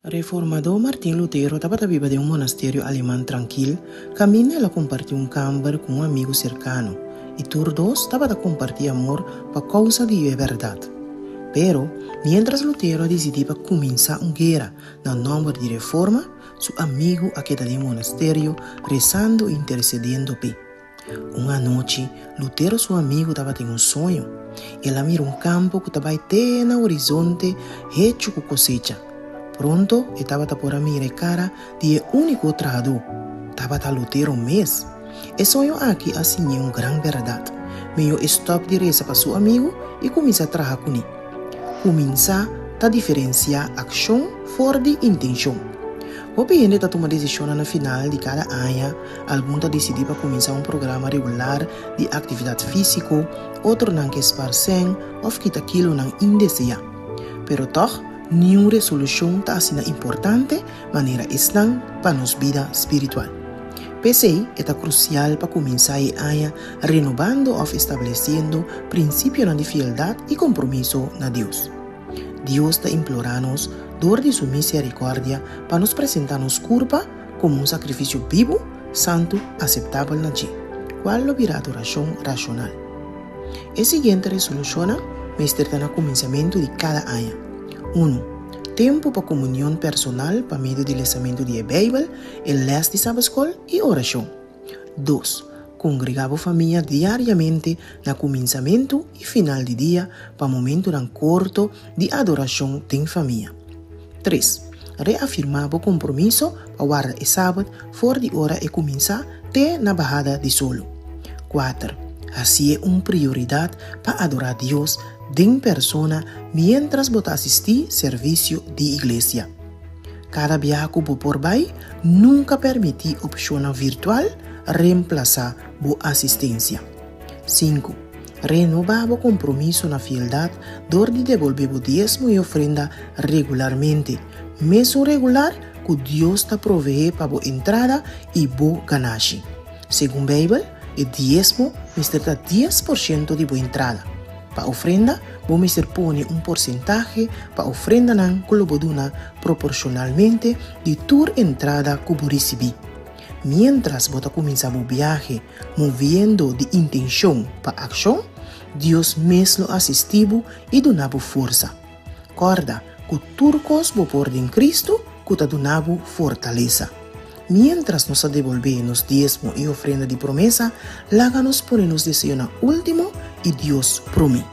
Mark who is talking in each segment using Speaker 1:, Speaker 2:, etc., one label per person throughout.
Speaker 1: Reformadó Martin Lutero tabata biba den un monasterio aleman trankil kaminda el a kompartí un kamber ku un amigu serkano i tur dos tabata kompartí amor pa kousa di e bèrdat. Pero, miéntras Lutero a disidí pa kuminsá un guera na nòmber di Reforma, su amigu a keda den monasterio resando i intersediendo p'e. Un anochi, Lutero su amigu tabatin un soño. El a mira un kampo ku ta bai te na horizonte hechu ku kosecha. Pronto e tabata por a mira e kara di e úniko trahadó. Tabata Lutero mes! E soño aki a siñ'é un gran bèrdat. Mihó e stòp di resa pa su amigu i kuminsá traha kuné. Kuminsá ta diferensiá akshon for di intenshon. Hopi hende ta tuma desishonnan na final di kada aña. Algun ta disidí pa kuminsá un programa regular di aktividat físiko, otronan ke spar sèn òf kita kilonan indeseá. Pero tòg, niun resolushon ta asina importante manera esnan pa nos bida spiritual. P'esei, e ta krusial pa kuminsá e aña renobando òf establesiendo prinsipionan di fieldat i kompromiso na Dios. Dios ta implorá nos dor di su miserikòrdia pa nos presentá nos kurpa komo un sakrifisio bibu, santu, aseptabel na dje, kual lo bira adorashon rashonal. E siguiente resolushonnan mester ta na kuminsamentu di kada aña, Unu, Tempu pa komunion personal pa medio di lesamentu di e Beibel, e lès di Sabbaskol i orashon. Dos, Kongregá bo famia diariamente na kuminsamentu i final di dia pa momentunan korto di adorashon den famia. Tres, Reafirmá bo kompromiso pa warda e Sabat for di ora e kuminsá te na bahada di solo. Kuater, Hasié un prioridat pa adorá Dios den persona miéntras bo ta asistí servisio di iglesia. Kada biaha ku bo por bai, nunka permití opshonnan virtual remplasá bo asistensia. Sinku, Renobá bo kompromiso na fieldat dor di debolbé bo diesmo i ofrenda regularmente, mesun regular ku Dios ta proveé pa bo entrada i bo ganashi. Segun Beibel, e diesmo mester ta 10% di bo entrada. Pa ofrenda, bo mester pone un porsentahe pa ofrendanan ku lo bo duna proporshonalmente di tur entrada ku bo risibí. Miéntras bo ta kuminsá bo biahe moviendo di intenshon pa akshon, Dios mes lo asistí bo i duna bo forsa. Kòrda ku tur kos bo por den Kristu ku ta duna bo fortalesa. Miéntras nos ta debolbé nos diesmo i ofrenda di promesa, laga nos pone nos deseonan último i Dios promé.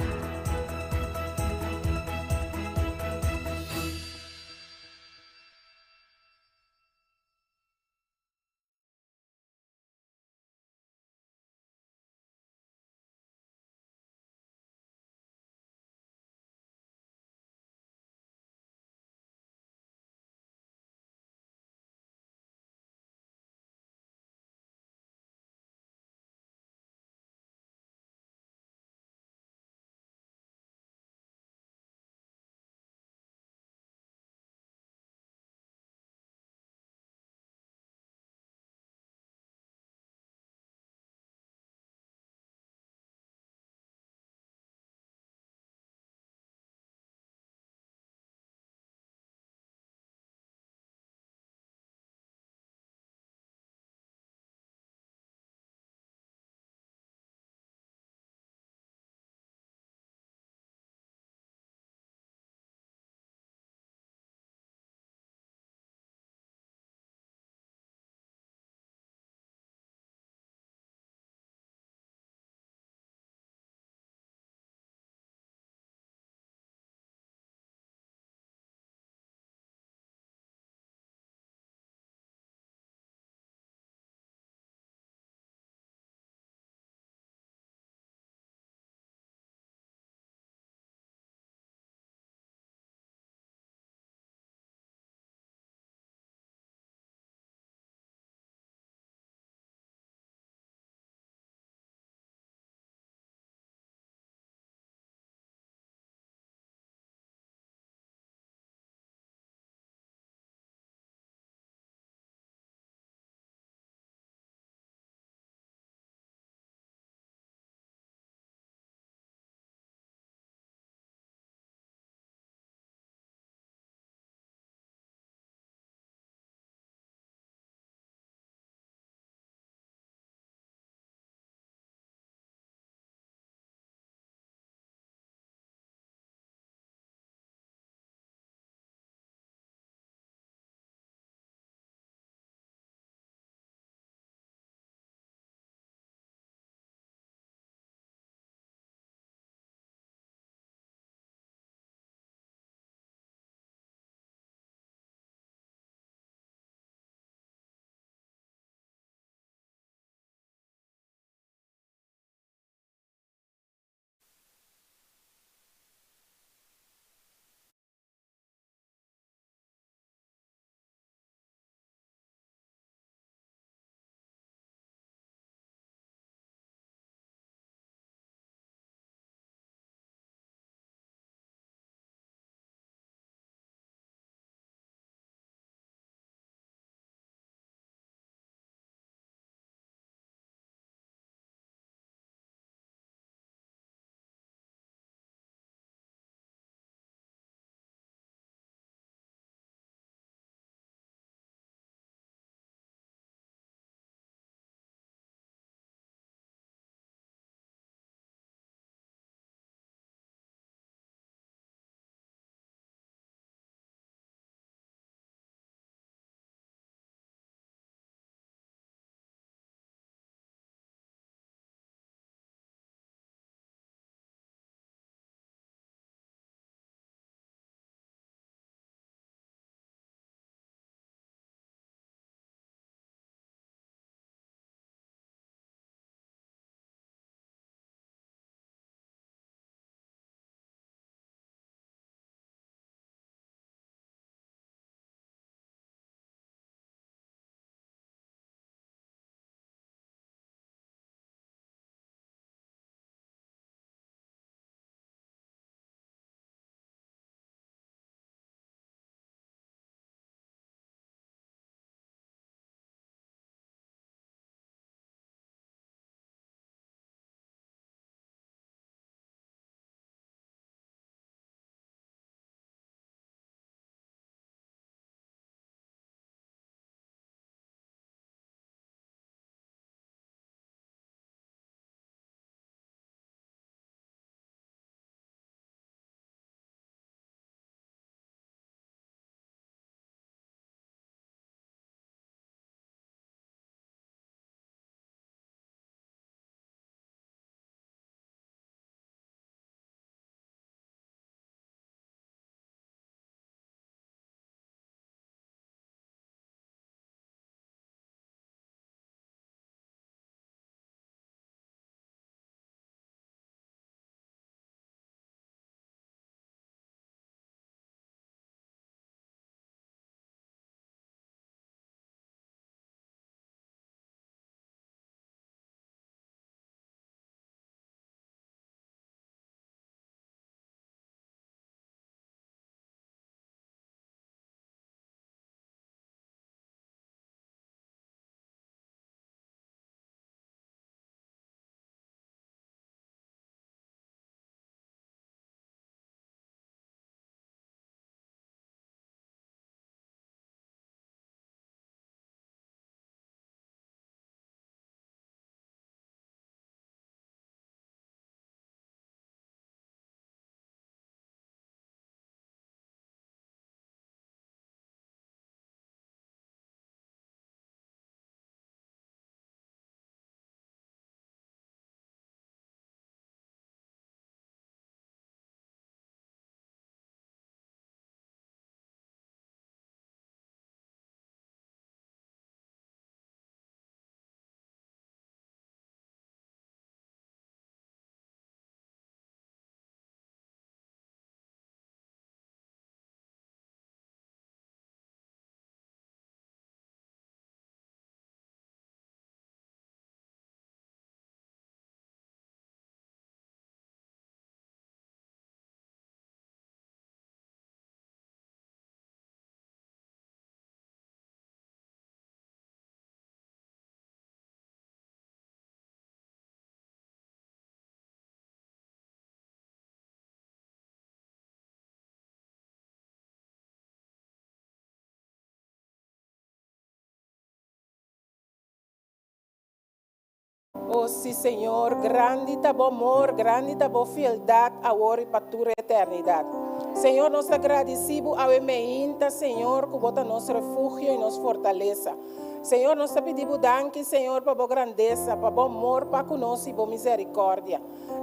Speaker 2: O sí, Señor, grandi ta bo amor, grandi ta bo fieldat, awor i pa tur eternidat. Señor, nos ta gradisí bo awe meinta, Señor, ku bo ta nos refugio i nos fortalesa. Señor, nos ta pidi bo danki, Señor, pa bo grandesa, pa bo amor pa ku nos i bo miserikòrdia.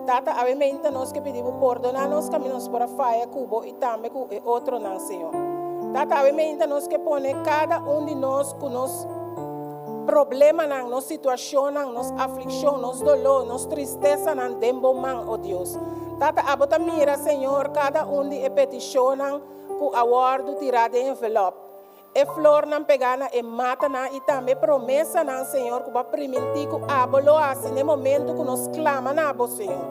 Speaker 2: Tata, awe meinta nos ke pidi bo pordoná nos kaminda nos por a faya ku bo i tambe ku e otronan, Señor. Tata, awe meinta nos ke pone kada un di nos ku nos problemanan, nos situashonnan, nos aflikshon, nos doló, nos tristesanan den bo man, o Dios. Tata, abo ta mira, Señor, kada un di e petishonnan ku a wòrdu tirá den envelòp. E flornan pegá na e matanan i tambe promesanan, Señor, ku Bo a primintí ku Abo lo hasi n'e momentu ku nos klama na Bo, Señor.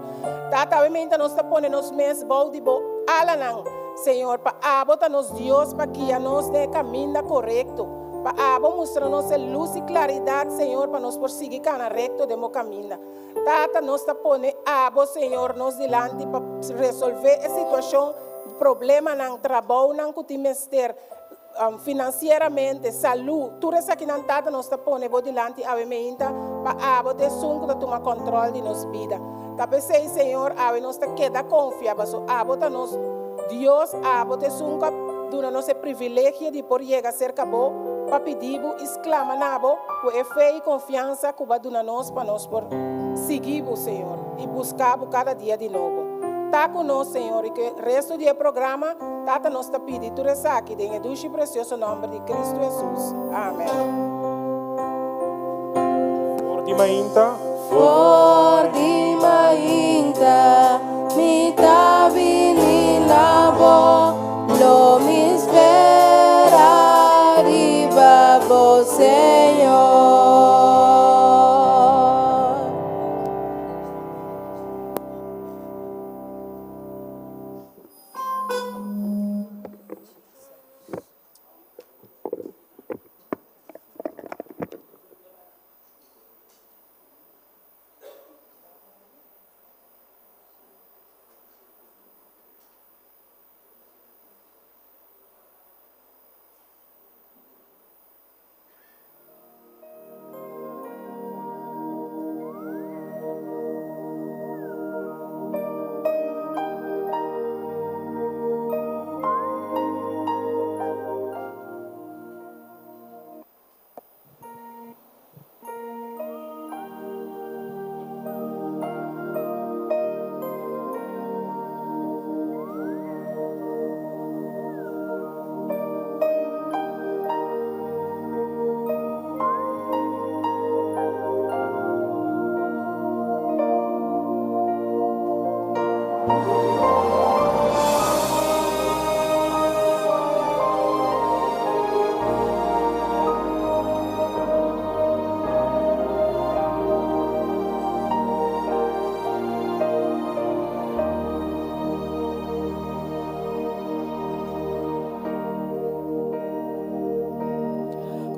Speaker 2: Tata, awe meinta nos ta pone nos mes bou di Bo alanan, Señor, pa Abo ta nos Dios pa guia nos den e kaminda korekto, pa Abo mustra nos e lus i klaridat, Señor, pa nos por sigui kana rekto den Bo kaminda. Tata, nos ta pone Abo, Señor, nos dilanti pa resolvé e situashon, problemanan, trabounan ku tin mester, Finansieramente, salú, tur esakinan Tata nos ta pone bo dilanti awe meinta pa abo ta esun ku ta tuma kòntròl di nos bida. Ta p'esei, Señor, awe nos ta keda konfia paso abo ta nos Dios, abo ta esun ku a duna nos e privilegio di por yega serka bo pa pidi bo i sklama na bo ku e fe i konfiansa ku bo a duna nos pa nos por sigui bo, Señor, i buska bo kada dia di nobo. Ta ku nos, Señor, i ku e resto di e programa, Tata, nos ta pidi tur esaki den e dushi precioso nomber di Cristo Jesus. Amen.
Speaker 3: For di mainta.
Speaker 4: For di mainta mi ta bini na bo, lo mi spera riba bo, Señor.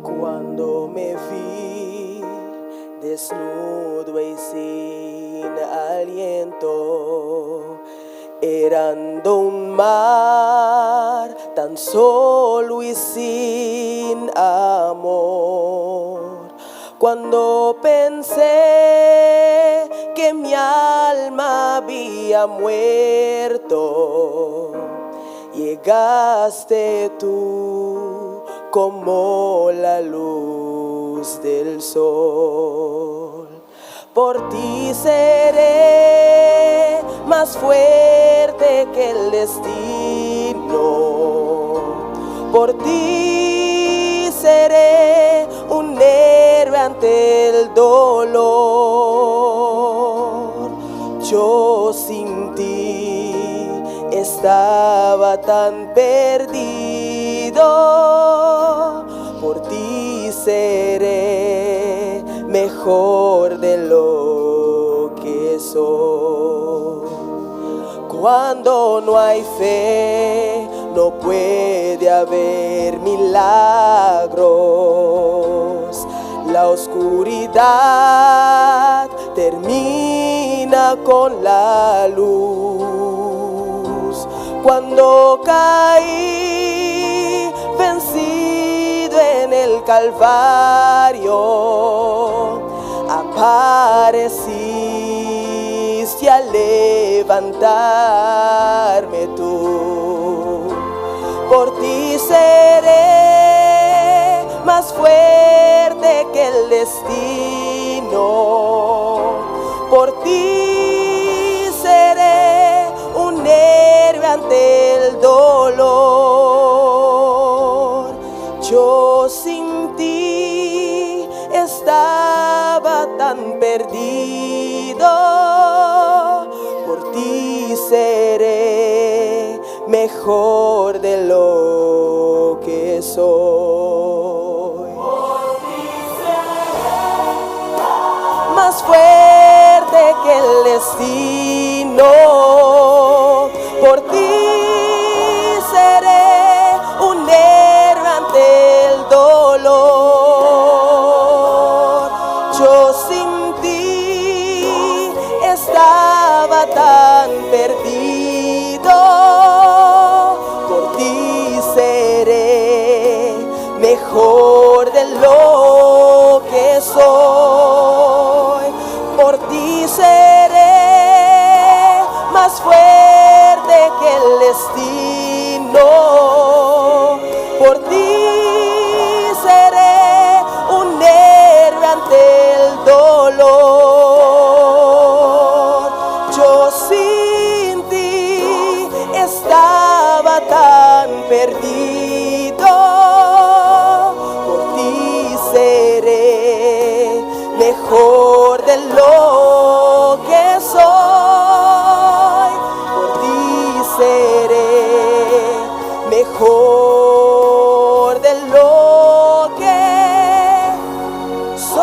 Speaker 5: Cuando me vi desnudo y sin aliento, erando un mar tan solo y sin amor. Cuando pensé que mi alma había muerto, llegaste tú como la luz del sol. Por ti seré más fuerte que el destino. Por ti seré un héroe ante el dolor. Yo sin ti estaba tan perdido. Por ti seré mejor de lo que soy. Cuando no hay fe, no puede haber milagros. La oscuridad termina con la luz. Cuando caí vencido en el Calvario. Pareciste a levantarme tú. Por ti seré más fuerte que el destino. Por ti seré un héroe ante el dolor. Yo sin ti estaba tan perdido. Por ti seré mejor de lo que soy. Más fuerte que el destino. Por ti seré un héroe ante el dolor. Yo sin ti estaba tan perdido. Por ti seré mejor de lo que soy. Por ti seré más fuerte que el destino. Por ti seré un héroe ante el dolor. Yo sin ti estaba tan perdido. Por ti seré mejor de lo que soy. Por ti seré mejor de lo que soy.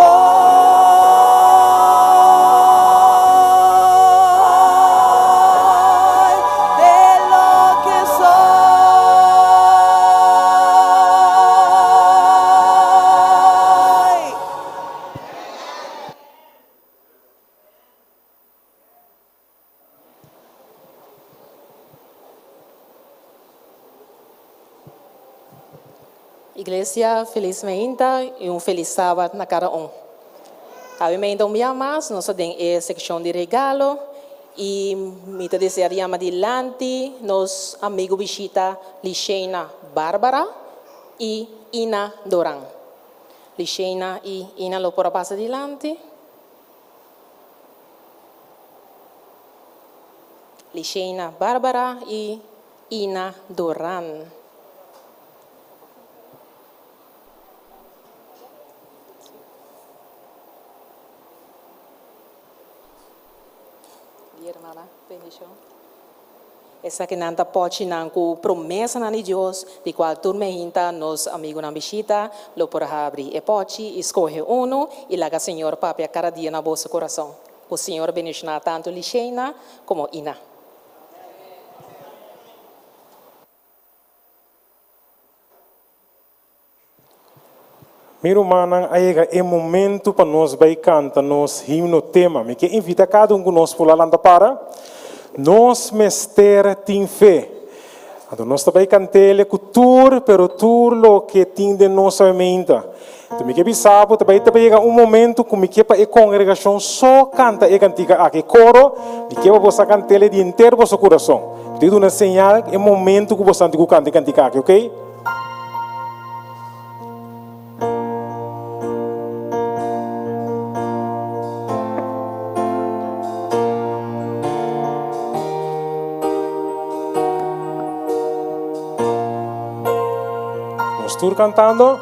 Speaker 5: De lo que soy.
Speaker 2: Iglesia, felis mainta i un felis sabat na kada un. Awe mainta un bia mas nos ta den e sekshon di regalo i mi ta desea di yama dilanti nos amigu bishita Lishena Barbara i Ina Doran. Lishena i Ina lo por a pasa dilanti. Lishena Barbara i Ina Doran. Di hermana, bendicion. Esakinan ta pochinan ku promesanan di Dios, di kual tur mehinta nos amigunan bishita lo por habri e pochi i skohe unu i laga Señor papia kada dia na boso kurason. Ku Señor bendishoná tantu Lishena komo Ina.
Speaker 3: Mi rumannan, a yega e momento pa nos bai kanta nos himno tema. Mi ke invita kada un ku nos por la lanta para. Nos mester tin fe. Anto nos ta bai kant'el ku tur, pero tur loke tin den nos meinta. Anto mi ke bisa bo, ta bai ta bai yega un momento ku mi ke pa e kongregashon so kanta e kantika aki. E koro, mi ke pa bo sa kant'el di henter boso kurason. Mi ta duna señal e momento ku bo santi ku kanta e kantika aki, oke? Nos tur cantando.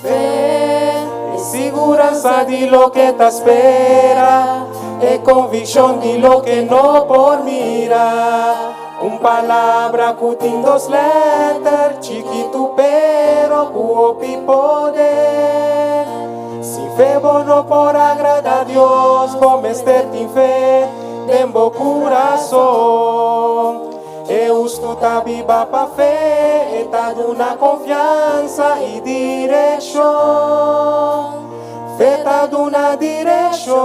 Speaker 6: Fe e siguransa di loke ta spera, e conviccion di loke no por mira. Un palabra ku tin dos lèter, chikitu pero ku hopi poder. Sin fe bo no por agrada Dios, bo mester tin fe den bo kurason. E hustu ta biba pa fe, e ta duna konfiansa i direkshon. Fe ta duna direkshon.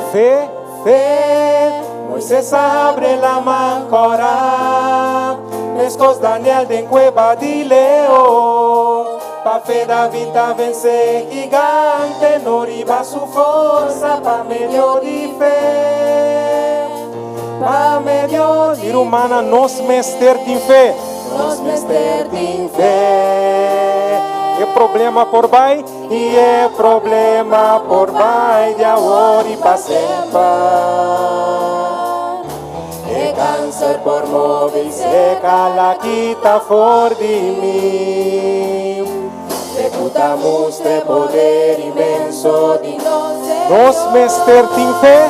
Speaker 6: Fe. Fe, Moises a abre laman kòrá, meskos Daniel den kueba di leon. Pa fe David a vense gigante, no riba su forsa, pa medio di fe. Pa medio di
Speaker 3: Mi rumannan, nos mester tin fe.
Speaker 4: Nos mester tin fe.
Speaker 3: E problema por bai.
Speaker 6: I e problema por bai di awor i pa semper. E kanser por move i seka la kita for di mi. Fe ku ta mustra e poder inmenso di
Speaker 4: nos Señor.
Speaker 3: Nos mester tin fe.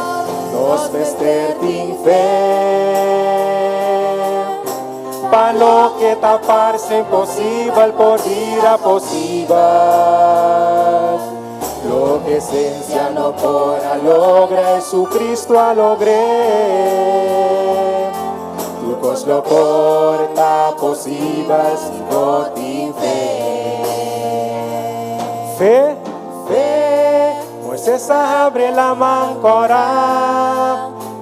Speaker 6: Nos mester tin fe. Pa loke ta parse imposibel por bira posibel. Loke sensia no por a logra, Jesucristo a logr'é. Tur kos lo por ta posibel si bo tin fe.
Speaker 3: Fe,
Speaker 6: fe, Moises a habri laman kòrá,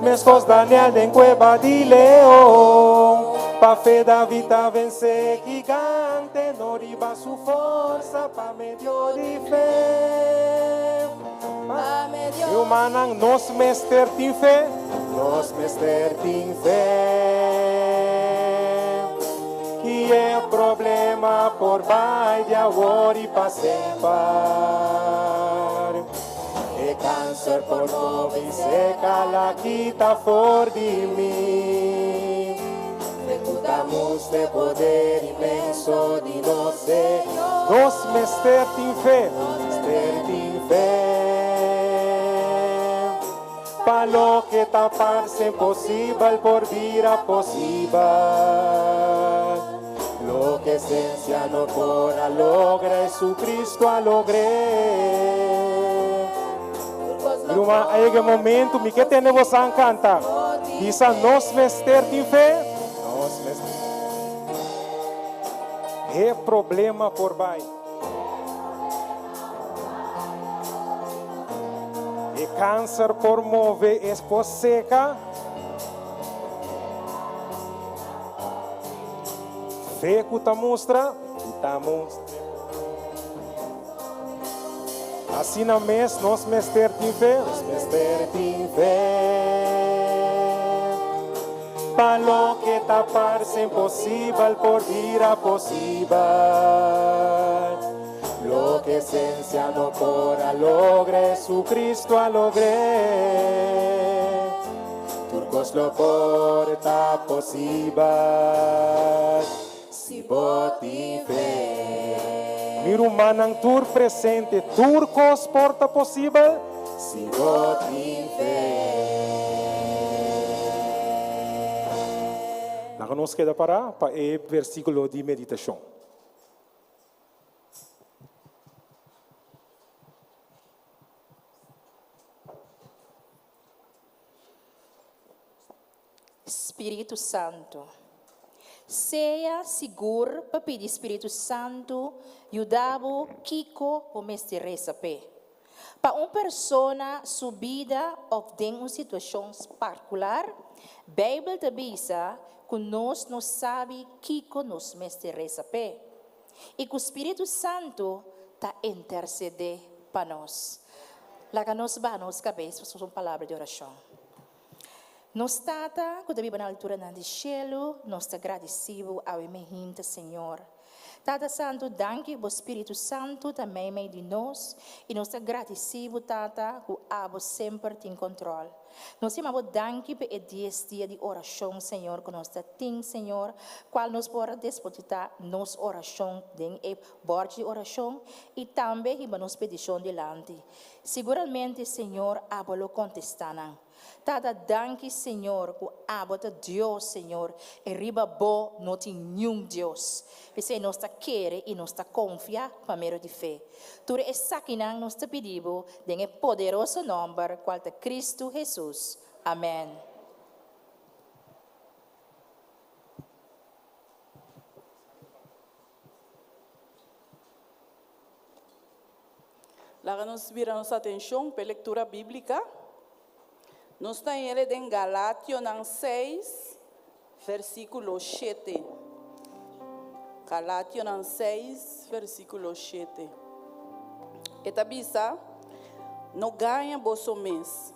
Speaker 6: meskos Daniel den kueba di leon. Pa fe David a vense gigante, no riba su forsa, pa medio di fe.
Speaker 4: Pa medio
Speaker 3: Mi rumannan, nos mester tin fe.
Speaker 6: Nos mester tin fe. I e problema por bai di awor i pa semper. E kanser por move i seka la kita for di mi. Fe ku ta mustra e poder inmenso di nos Señor.
Speaker 3: Nos mester tin fe.
Speaker 6: Nos mester tin fe. Pa loke ta parse imposibel por bira posibel. Loke sensia no por a logra, Jesucristo a logr'é.
Speaker 3: Mi ruman, a yega e momento, mi ke tende bosan kanta. Bisa, Nos mester tin fe.
Speaker 6: Nos mester.
Speaker 3: E problema por bai. E kanser por move, es por seka. Fe ku ta mustra,
Speaker 6: ku ta mustra.
Speaker 3: Asina mes nos mester tin fe.
Speaker 6: Nos mester tin fe. Pa loke ta parse imposibel por bira posibel. Loke sensia no por a logra, Jesucristo a logr'é. Tur kos lo por ta posibel si bo tin fe.
Speaker 3: Mi rumannan tur presente, tur kos por ta posibel
Speaker 6: si bo tin fe.
Speaker 3: Laga nos keda pará pa e versíkulo di meditashon.
Speaker 7: Spiritu Santu. Sea sigur pa pidi Spiritu Santu yuda bo kiko bo mester resa p'e. Pa un persona su bida òf den un situashon partikular, Beibel ta bisa ku nos no sabi kiko nos mester resa p'e i ku Spiritu Santu ta intersedé pa nos. Laga nos baha nos kabes pa un palabra di orashon. Nos Tata ku ta biba na alturanan di shelu, nos ta gradisí bo awe mehinta, Señor. Tata Santu, danki bo Spiritu Santu ta meimei di nos i nos ta gradisí bo, Tata, ku abo semper tin kontròl. Nos yama bo danki pa e dies dia di orashon, Señor, ku nos ta tin, Señor, kual nos por a despositá nos orashon den e bòrchi di orashon i tambe hiba nos petishon dilanti. Siguramente, Señor, abo lo kontestá nan. Tata danki Señor ku abo ta Dios Señor e riba bo no tin niun Dios. P'esei nos ta kere i nos ta konfia pa medio di fe. Tur esakinan nos ta pidi bo den e poderoso nòmber kual ta Kristu Hesus. Amèn.
Speaker 5: Laga nos bira nos atenshon p'e lektura bíblika. Nos ta hende den Galationan seis, versíkulo shete. Galationan seis, versíkulo shete. E ta bisa, No gaña boso mes.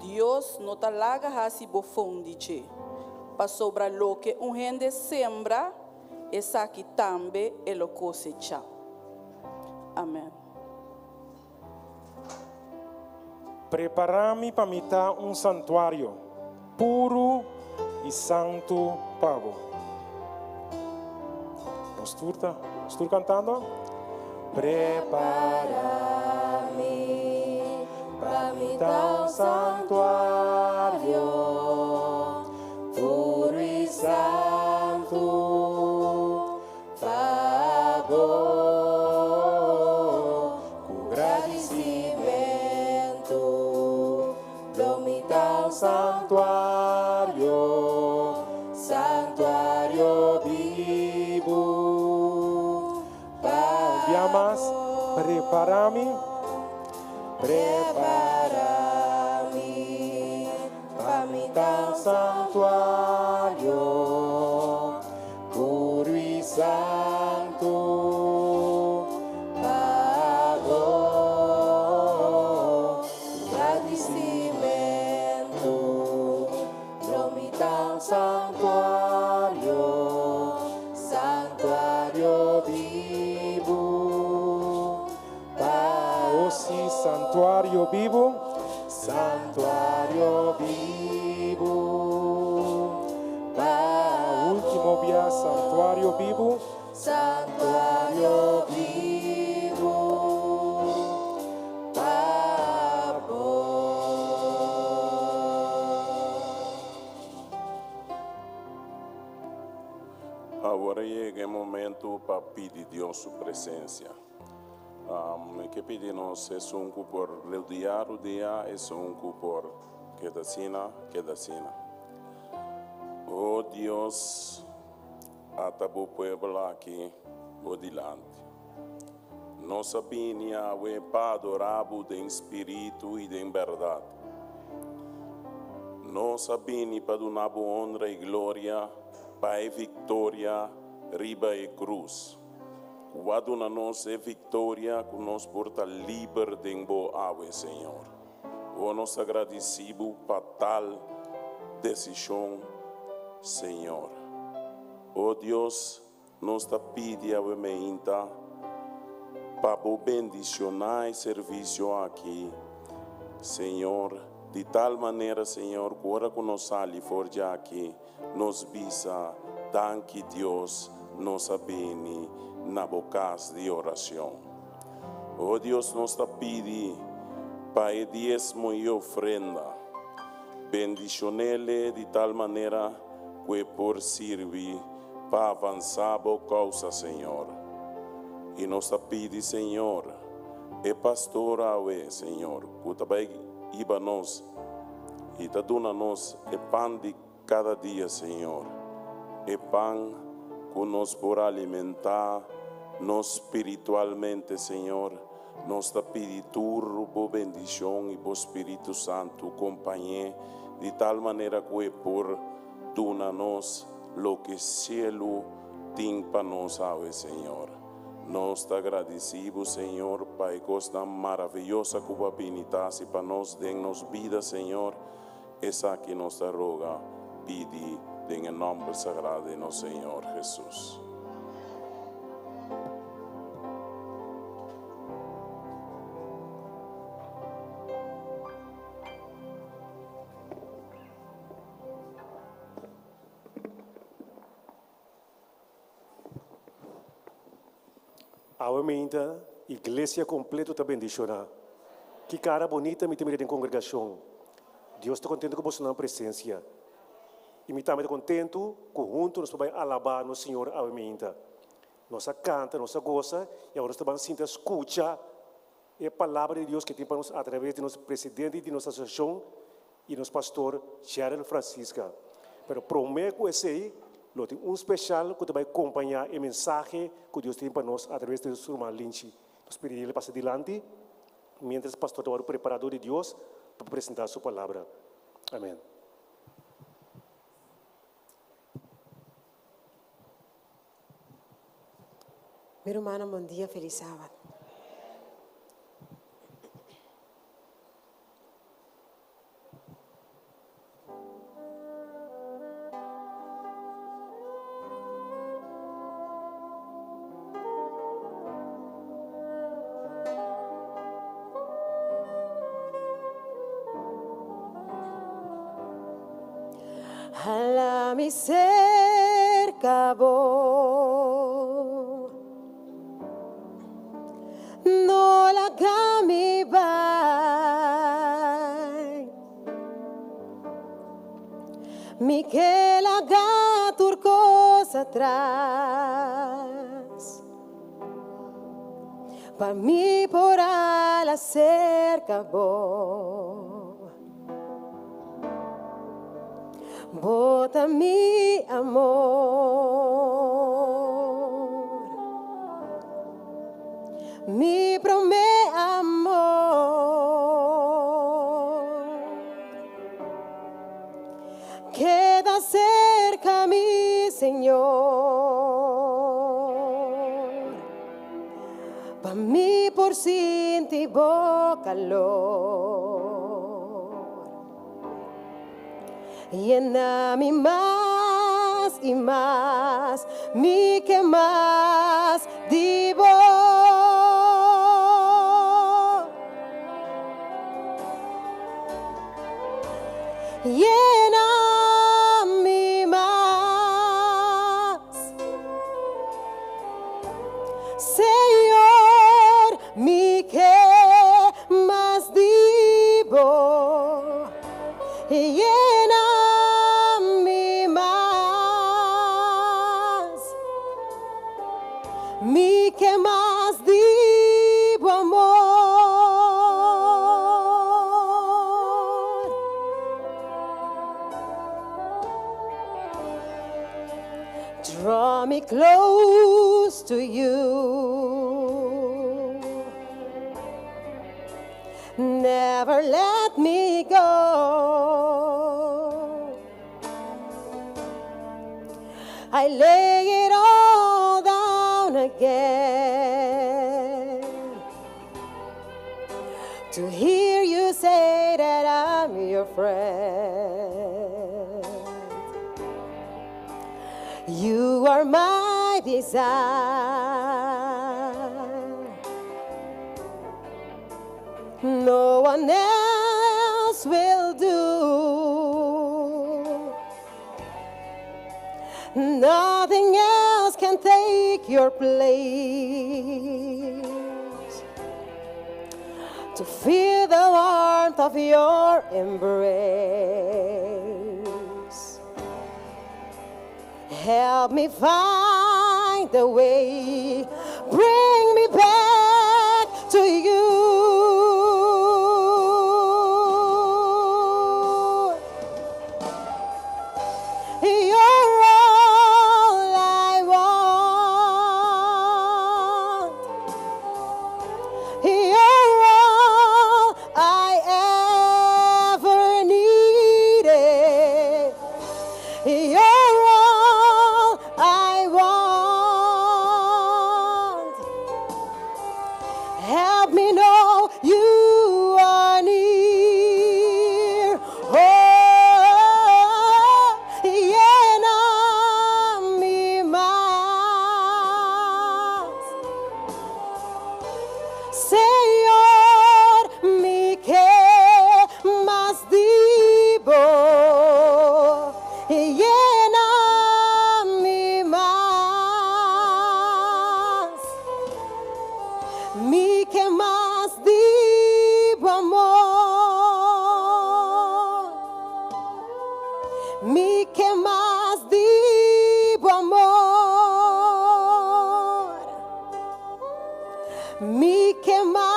Speaker 5: Dios no ta laga hasi bofon di dje, pasobra loke un hende sembra, esaki tambe e lo kosechá. Amèn.
Speaker 3: Prepará mi pa mi ta un santuario puru i santu pa bo. Nos tur ta, nos tur kantando?
Speaker 4: Prepará mi pa mi ta un santuario puru i santu pa bo. Ku gradisimentu lo mi ta un santuario, santuario bibu pa
Speaker 3: Un bia mas, prepará mi.
Speaker 4: Prepará mi pa mi ta un santuario puru i santu pa bo. Ku gradisimentu lo mi ta un santuario, santuario bibu pa
Speaker 3: O sí, santuario bibu, santuario bibu
Speaker 4: pa
Speaker 3: Último bia, santuario bibu,
Speaker 4: Santuario bibu pa bo.
Speaker 8: Awor a yega e momento pa pidi Dios su presencia. Mi ke pidi nos esun ku por rodia, rodia, esun ku por keda asina, keda asina. O Dios, ata bo pueblo aki bo dilanti. Nos a bini awe pa adorá bo den spiritu i den bèrdat. Nos a bini pa duna bo honra i gloria pa e viktoria riba e krus. Ku a duna nos e viktoria ku nos por ta liber den bo awe, Señor. O nos ta gradisí bo pa tal desishon, Señor. O Dios, nos ta pidi awe meinta pa bo bendishoná e servisio aki, Señor, di tal manera, Señor, ku ora ku nos sali for djaki, nos bisa, Danki Dios, nos a bini na bo kas di orashon. O Dios, nos ta pidi pa e diesmo i ofrenda. Bendishon'ele di tal manera ku e por sirbi pa avansá bo kousa, Señor. I nos ta pidi, Señor, e pastor awe, Señor, ku ta bai hiba nos i ta duna nos e pan di kada dia, Señor, e pan ku nos por alimentá nos spiritualmente, Señor. Nos ta pidi tur bo bendishon i bo Spiritu Santu kompañ'é di tal manera ku e por duna nos loke sielu tin pa nos awe, Señor. Nos ta gradisí bo, Señor, pa e kosnan maraviyosa ku bo a bini ta hasi pa nos den nos bida, Señor. Esaki nos ta roga, pidi den e nòmber sagrado di nos Señor Hesus.
Speaker 9: Awe meinta, iglesia kompleto ta bendishoná. Ki kara bonita mi ta mira den kongregashon. Dios ta kontentu ku bosonan presensia. I mi tambe ta kontentu ku huntu nos por bai alabá nos Señor awe meinta. Nos a kanta, nos a gosa i awor nos ta ban sinta skucha e Palabra di Dios ke tin pa nos atraves di nos presidente di nos asosiashon i nos pastor Gerald Francisca. Pero promé ku esei lo tin un speshal ku ta bai kompañá e mensahe ku Dios tin pa nos atraves di nos ruman Linchi. Nos pidi el pasa dilanti miéntras pastor ta wòrdu prepará dor di Dios pa presentá su palabra. Amèn.
Speaker 10: Mi rumannan bon dia felis sabat. Hala mi serka bo. No laga mi bai. Mi ke laga tur kos atras. Pa mi por hala serka bo. Bo ta mi amor. Mi promé amor. Keda serka mi, Señor. Pa mi por sinti bo kalor. Yena mi mas i mas, mi ke mas di bo. Yena mi mas, Señor, mi ke mas di bo. Yena mi mas, mi ke mas di bo amor. Draw me close to you. Never let me go. I lay it all down again to hear you say that I'm your friend. You are my desire. No one else will do. Nothing else can take your place. To feel the warmth of your embrace. Help me find the way. Bring me back to you. You're all I want. You're all I ever needed. You're all I want. Help me know you are near. Oh, yena mi mas. Señor, mi ke mas di bo. Yena mi mas. Mi ke mas di bo amor. Mi ke mas di bo amor. Mi ke mas.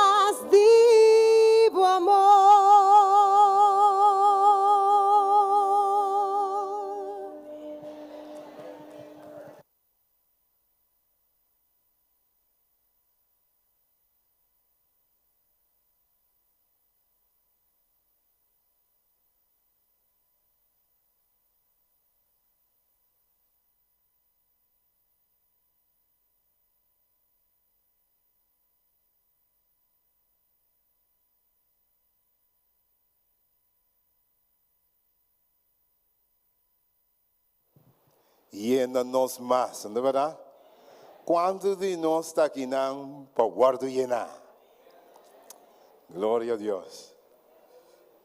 Speaker 11: Yena nos mas, no ta berdad? Cuanto di nos ta akinan pa wordo yena? Gloria a Dios.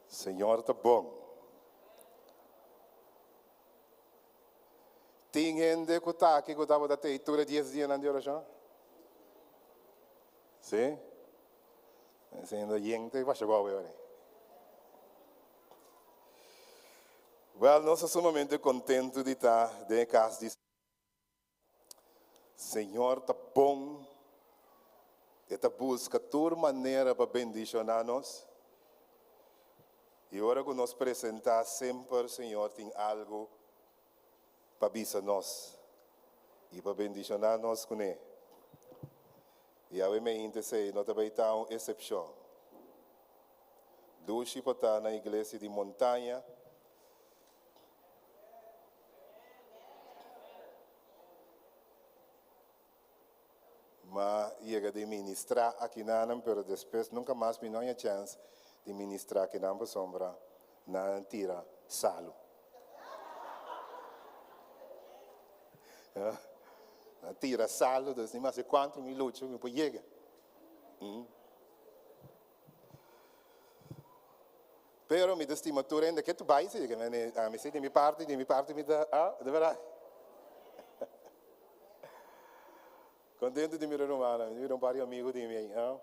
Speaker 11: Señor ta bon. Tin hende cu ta aki cu tabata tei tur e dies dianan di oracion? Si? Siendo yen te basha gou ora. Wel, nos ta sumamente contento di ta den e cas di Señor ta bon. E ta busca tur manera pa bendiciona nos. Y ora cu nos presenta semper Señor tin algo pa bisa nos y pa bendiciona nos cune. Y awe meinta esey no ta bay ta un excepcion. Dushi por ta na iglesia di montaña. Ma yega di ministra akinanan pero despues nunca mas mi no haña chance di ministra akinan pasobra nan tira salu. Nan tira salu dus ni mas cuanto mi lucha mi por yega. Pero mi ta stima tur hende ke tu bai si ami si di mi parti di mi parti mi ta ah de verdad. Contento di mira rumannan, mi mira un par di amigo di mi ahi ah.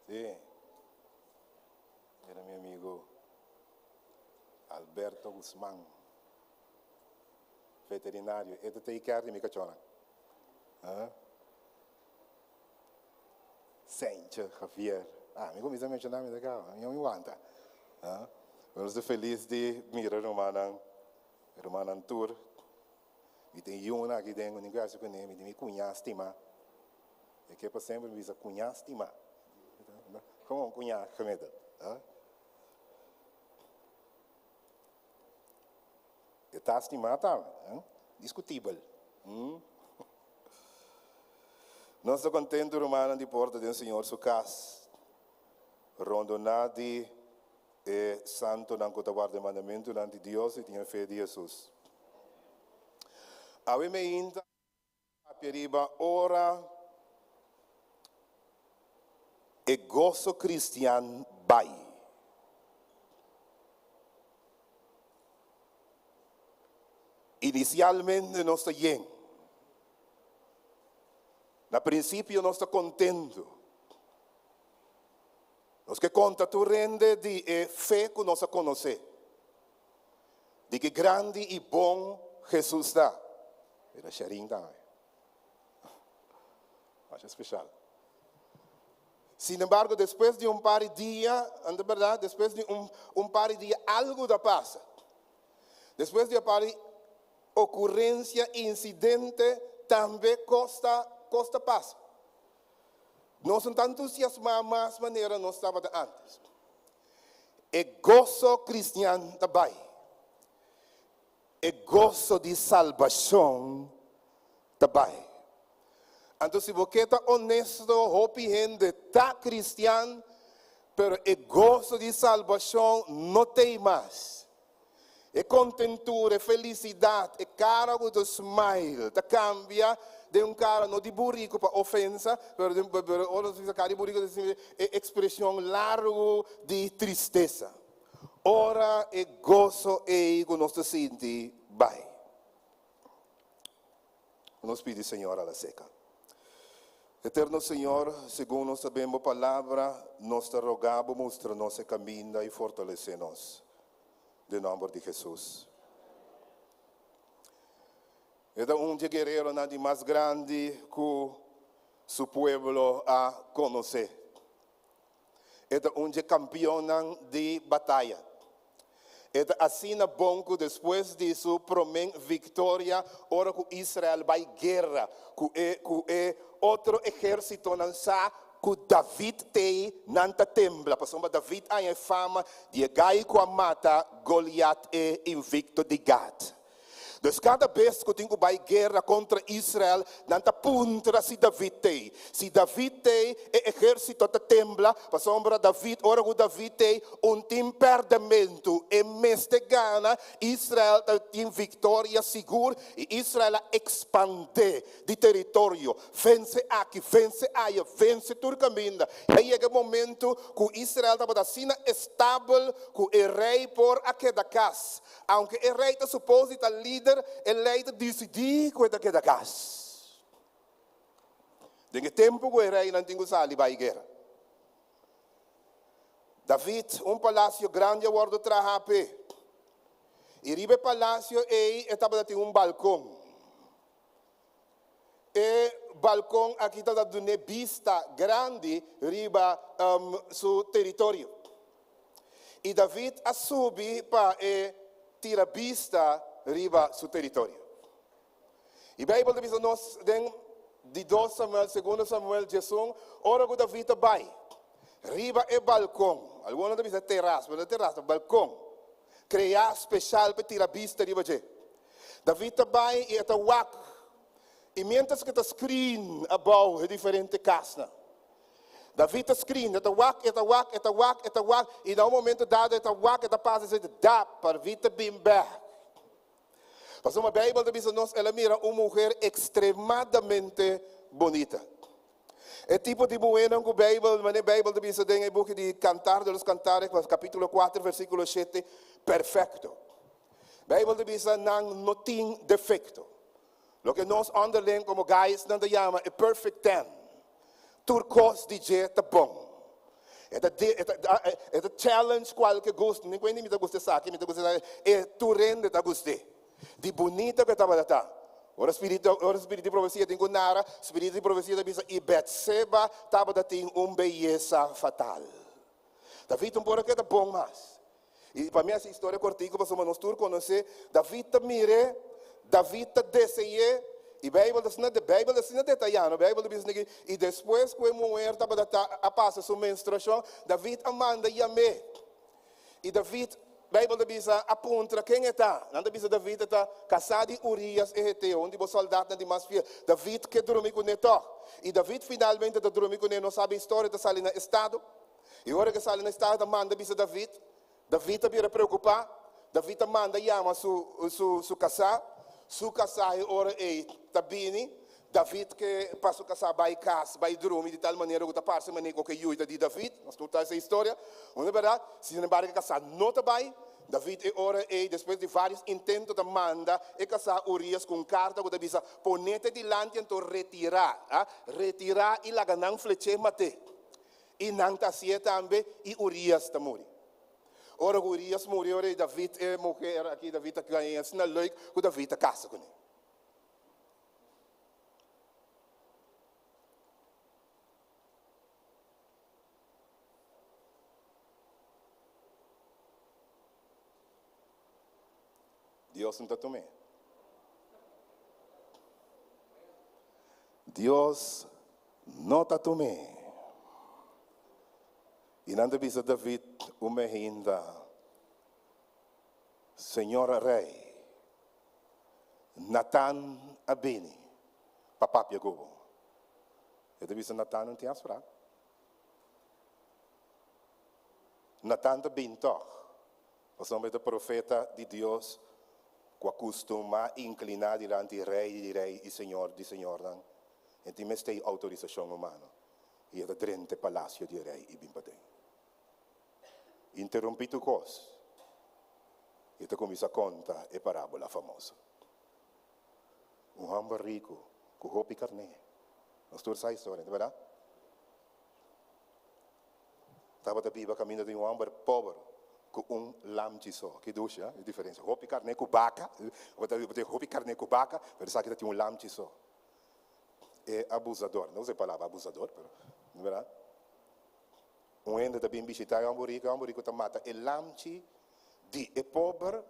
Speaker 11: Si. Mira mi amigo Alberto Guzman, veterinario, e ta take care di mi cachornan. Ah. Sencho Javier. Ah, mi cuminsa menciona mi ta caba, mi no mi wanta. Ah, pero nos ta feliz di mira rumannan, rumannan tur. Mi tin yuna aki den, mi tin ku kuné, mi tin mi cuñá stimá. E ke pa semper mi bisa cuñá stimá. Como un cuñá gemiddeld? Ah. E ta stimá tambe, eh? Discutibel. Hmm? Nos ta kontentu, rumannan di porta den Señor su kas, rondoná di e santonan ku ta warda e mandamentunan di Dios i tin e fe di Hesus. Awe meinta papia riba ora e goso kristian bai. Inisialmente nos ta yen. Na prinsipio nos ta kontentu. Nos ke konta tur hende di e fe ku nos a konosé, di ki grandi i bon Hesus ta. Mira Sherin tambe. Masha speshal. Sin embargo, despues di un par di dia, anto bèrdat, despues di un un par di dia algu ta pasa. Despues di un par di okurensia, insidente, tambe kos ta kos ta pasa. Nos no ta entusiasmá mas manera nos tabata ántes. E goso kristian ta bai. E goso di salbashon ta bai. Anto si bo ke ta onesto, hopi hende ta kristian, pero e goso di salbashon no t'ei mas. E kontentura, e felisidat, e kara ku ta smile ta kambia den un kara no di buriku pa ofensa, pero den pero ora nos bisa kara di buriku ta sinti e ekspreshon largu di tristesa. Ora e goso ei ku nos ta sinti bai. Nos pidi Señor a la seca. Eterno Señor, segun nos ta ben bo palabra, nos ta roga bo mustra nos e caminda y fortalece nos. Den nomber di Jesus. E ta un dje guereronan di mas grandi cu su pueblo a conoce. E ta un dje kampionnan di bataya. E ta asina bon ku despues di su promé viktoria ora ku Israel bai guera ku e ku e otro ehérsitonan sa ku David t'ei nan ta tembla pasobra David a haña e fama di e gai ku a mata Goliat e invikto di Gat. Dus kada bes ku tin ku bai guera kontra Israel, nan ta puntra si David t'ei. Si David t'ei, e ehérsito ta tembla, pasobra David, ora ku David t'ei, un tin pèrdèmentu. E mester gana, Israel ta tin viktoria sigur, i Israel a ekspandé di teritorio, vense aki, vense aya, vense tur kaminda. I a yega e momentu ku Israel tabata asina estabel ku e rei por a keda kas. Aunke e rei ta supos di ta lider, e lei ta disidí ku e ta keda kas. Den e tempu ku e reinan tin ku sali bai guera. David, un palasio grandi a wòrdu trahá p'e, i riba e palasio ei e tabata tin un balkon. E balkon aki tabata dun'é bista grandi riba su teritorio. I David a subi pa e tira bista riba su teritorio. I Beibel ta bisa nos den di dos Samuel, segundo Samuel 11, ora ku David a bai riba e balkon, algun ta bisa teras, pero no teras, ta balkon, kreá speshal pa tira bista riba dje. David ta bai i e ta wak, i miéntras ku e ta skrin abou e diferente kasnan, David ta skrin, e ta wak, e ta wak, e ta wak, e ta wak, i na un momento dado e ta wak, e ta pasa i ta dap, David ta bin bèk. Pasobra Beibel ta bisa nos el a mira un muher ekstremadamente bunita. E tipo di muhénan ku Beibel, manera Beibel ta bisa den e buki di Cantar de los Cantares, kapítulo kuater, versíkulo shete, perfekto. Beibel ta bisa nan no tin defekto. Loke nos onderling komo guysnan ta yama e perfect ten. Tur kos di dje ta bon. E ta e ta e ta challenge kualke gusto. Ni kuende mi ta gusta esaki, mi ta gusta esaki. E tur hende ta gust'é. Di bunita ku e tabata ta. Ora spiritu ora spiritu di profesia tin ku nara, spiritu di profesia ta bisa i Betseba tabata tin un beyesa fatal. David un por a keda bon mas. I pa mi hasi historia kortiku pasobra nos tur konosé, David ta mir'é, David ta dese'é, i Beibel ta asina, Beibel ta asina detayá, no? Beibel ta bisa esaki, i despues ku e muher tabata ta a pasa su menstruashon, David a manda yam'é. I David, Beibel ta bisa, a puntra ken e ta. Nan ta bisa David e ta kasá di Urias e heteo, un di bo sòldatnan di mas fiel. David ke drumi kuné tòg. I David finalmente ta drumi kuné, nos sabi e historia, ta sali na estado. I ora ku e sali na estado ta manda bisa David. David ta bira preokupá. David ta manda yama su su su kasá. Su kasá e ora ei ta bini. David ke pa su kasá bai kas, bai drumi di tal manera ku ta parse manera ku e yuda di David. Nos tur ta e historia. Unda bèrdat? Sinembargo e kasá no ta bai. David e ora ei, despues di vários intento, ta manda e kasá Urias ku un karta ku ta bisa, Ponete dilanti anto retirá, a retirá i laga nan flech'é mat'é. I nan ta hasié tambe, i Urias ta muri. Ora ku Urias muri, ora ei David e muher aki, David ta gaña asina leuk ku David ta kasa kuné. Dios no ta tum'é. Dios no ta tum'é. I nan ta bisa David un mehinda, Señor Rey, Natan a bini pa papia ku bo. E ta bisa Natan, No tin afsprak. Natan ta bini tòg, pasobra e ta profeta di Dios ku a kustumá inkliná dilanti Rei di rei i Señor di señornan. E tin mester e outorisashon humano, i e ta drenta e palasio di e rei i bin paden. Interumpí tur kos, i e ta kuminsá konta e parábola famoso. Un hòmber riku ku hopi karné. Nos tur sa e historia, no ta bèrdat? Tabata biba kaminda di un hòmber pober ku un lamchi so. Ki dushi, ha? E diferensia. Hopi karné ku baka. Bo ta tin hopi karné ku baka, pero esaki ta tin un lamchi so. E abusador, no usa e palabra abusador, pero, no bèrdat? Un hende ta bin bishitá e hòmber riku, e hòmber riku ta mata e lamchi di e pober,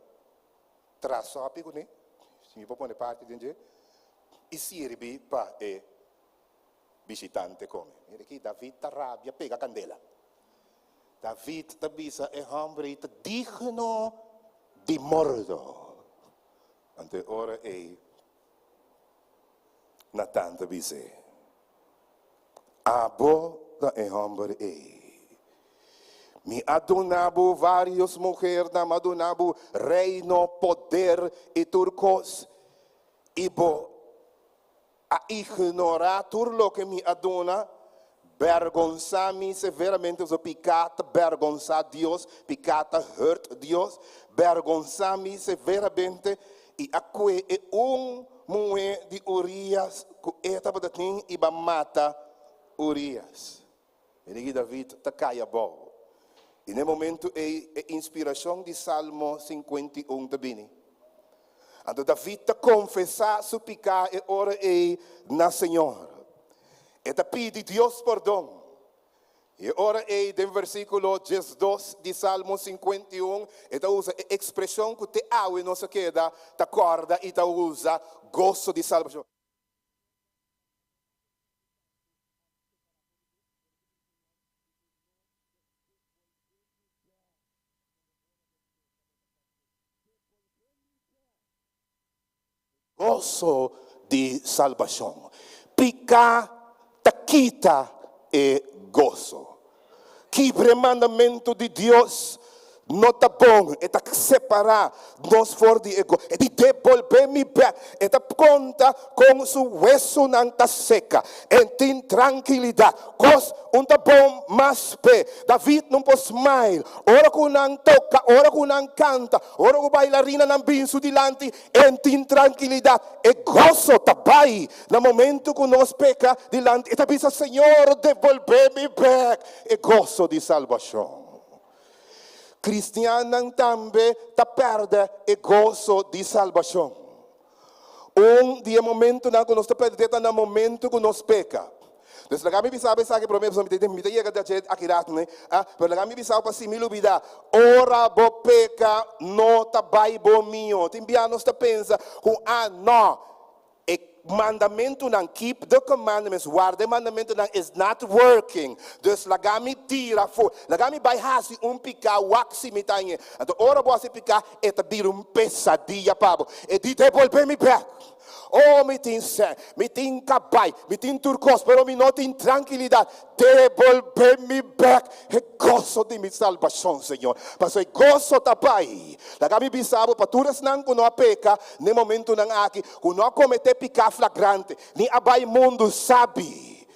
Speaker 11: traha sòpi kuné, si mi por pone parti den dje, i sirbi pa e bishitante kome. Mira aki, David ta rabia pega kandela. David ta bisa e hòmber ei ta digno di morto. Anto e ora ei Natan ta bis'é, Abo ta e hòmber ei. Mi a duna bo vários muhernan, mi a duna bo reino, poder i tur kos, i bo a ignorá tur loke mi a duna, bèrgonsá mi severamente, pasobra piká ta bèrgonsá Dios, piká ta hurt Dios, bèrgonsá mi severamente, i a kue e un muhé di Urias ku e tabata tin i ba mata Urias. Mi rei David ta kai abou. I na e momentu ei e inspirashon di Salmo 51 ta bini. Anto David ta konfesá su piká e ora ei na Señor. E ta pidi Dios pordon. I e ora ei den versíkulo 12 di Salmo 51 e ta usa e ekspreshon ku te awe nos a keda ta kòrda i ta usa, goso di salbashon. Goso di salbashon. Piká ta kita e goso. Kibra e mandamentu di Dios no ta bon, e ta separá nos for di e goso. E di debolbé mi bèk. E ta konta kon su wesunan ta seka. E tin trankilidat. Kos un ta bon mas p'e. David no por smile ora ku nan toka, ora ku nan kanta, ora ku bailarinanan bin su dilanti. E tin trankilidat. E goso ta bai na momento ku nos peka dilanti. E ta bisa, Señor, debolbé mi bèk e goso di salbashon. Kristiannan tambe ta pèrdè e goso di salbashon. Un di e momentunan ku nos ta pèrdè ta na momentu ku nos peka. Dus laga mi bisa bo esaki promé, pasobra mi ta yega dje aki ratu, ne? Ah, pero laga mi bisa bo pa si mi lubidá. Ora bo peka, no ta bai bo mihó. Tin bia nos ta pensa ku, ah, nò, e mandamentunan, keep the commandments, warda e mandamentunan is not working. Dus laga mi tira afó, laga mi bai hasi un piká, wak si mi ta hañ'é. Anto ora bo hasi piká, e ta bira un pesadia pa bo. E di, Debolbé mi bèk. Oh, mi tin sèn, mi tin kabai, mi tin tur kos, pero mi no tin trankilidat. Debolbé mi bèk e goso di mi salbashon, Señor. Pasobra e goso ta bai. Laga mi bisa bo, pa tur esnan ku no a peka n'e momentunan aki, ku no a kometé piká flagrante, ni a bai mundu sabi,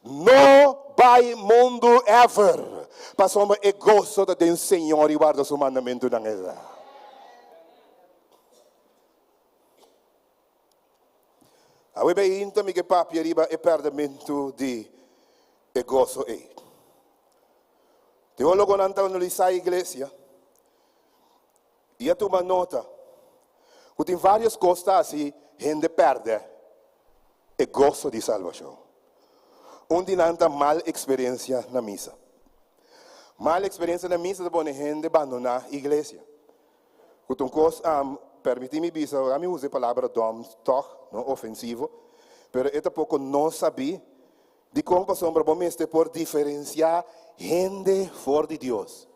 Speaker 11: no bai mundu ever, pasobra e goso ta den Señor i warda su mandamentunan. Esa. Awe beinta mi ke papia riba e pèrdèmentu di e goso ei. Teólogonan ta analisá e iglesia i a tuma nota ku tin vários kos ta hasi hende pèrdè e goso di salbashon. Un di nan ta mal eksperensia na misa. Mal eksperensia na misa ta pone hende bandoná iglesia. Ku ta un kos, permití mi bisa, ora mi usa e palabra dòm tòg, no ofensivo, pero e ta poko no sabí dikon pasobra bo mester por diferensiá hende for di Dios.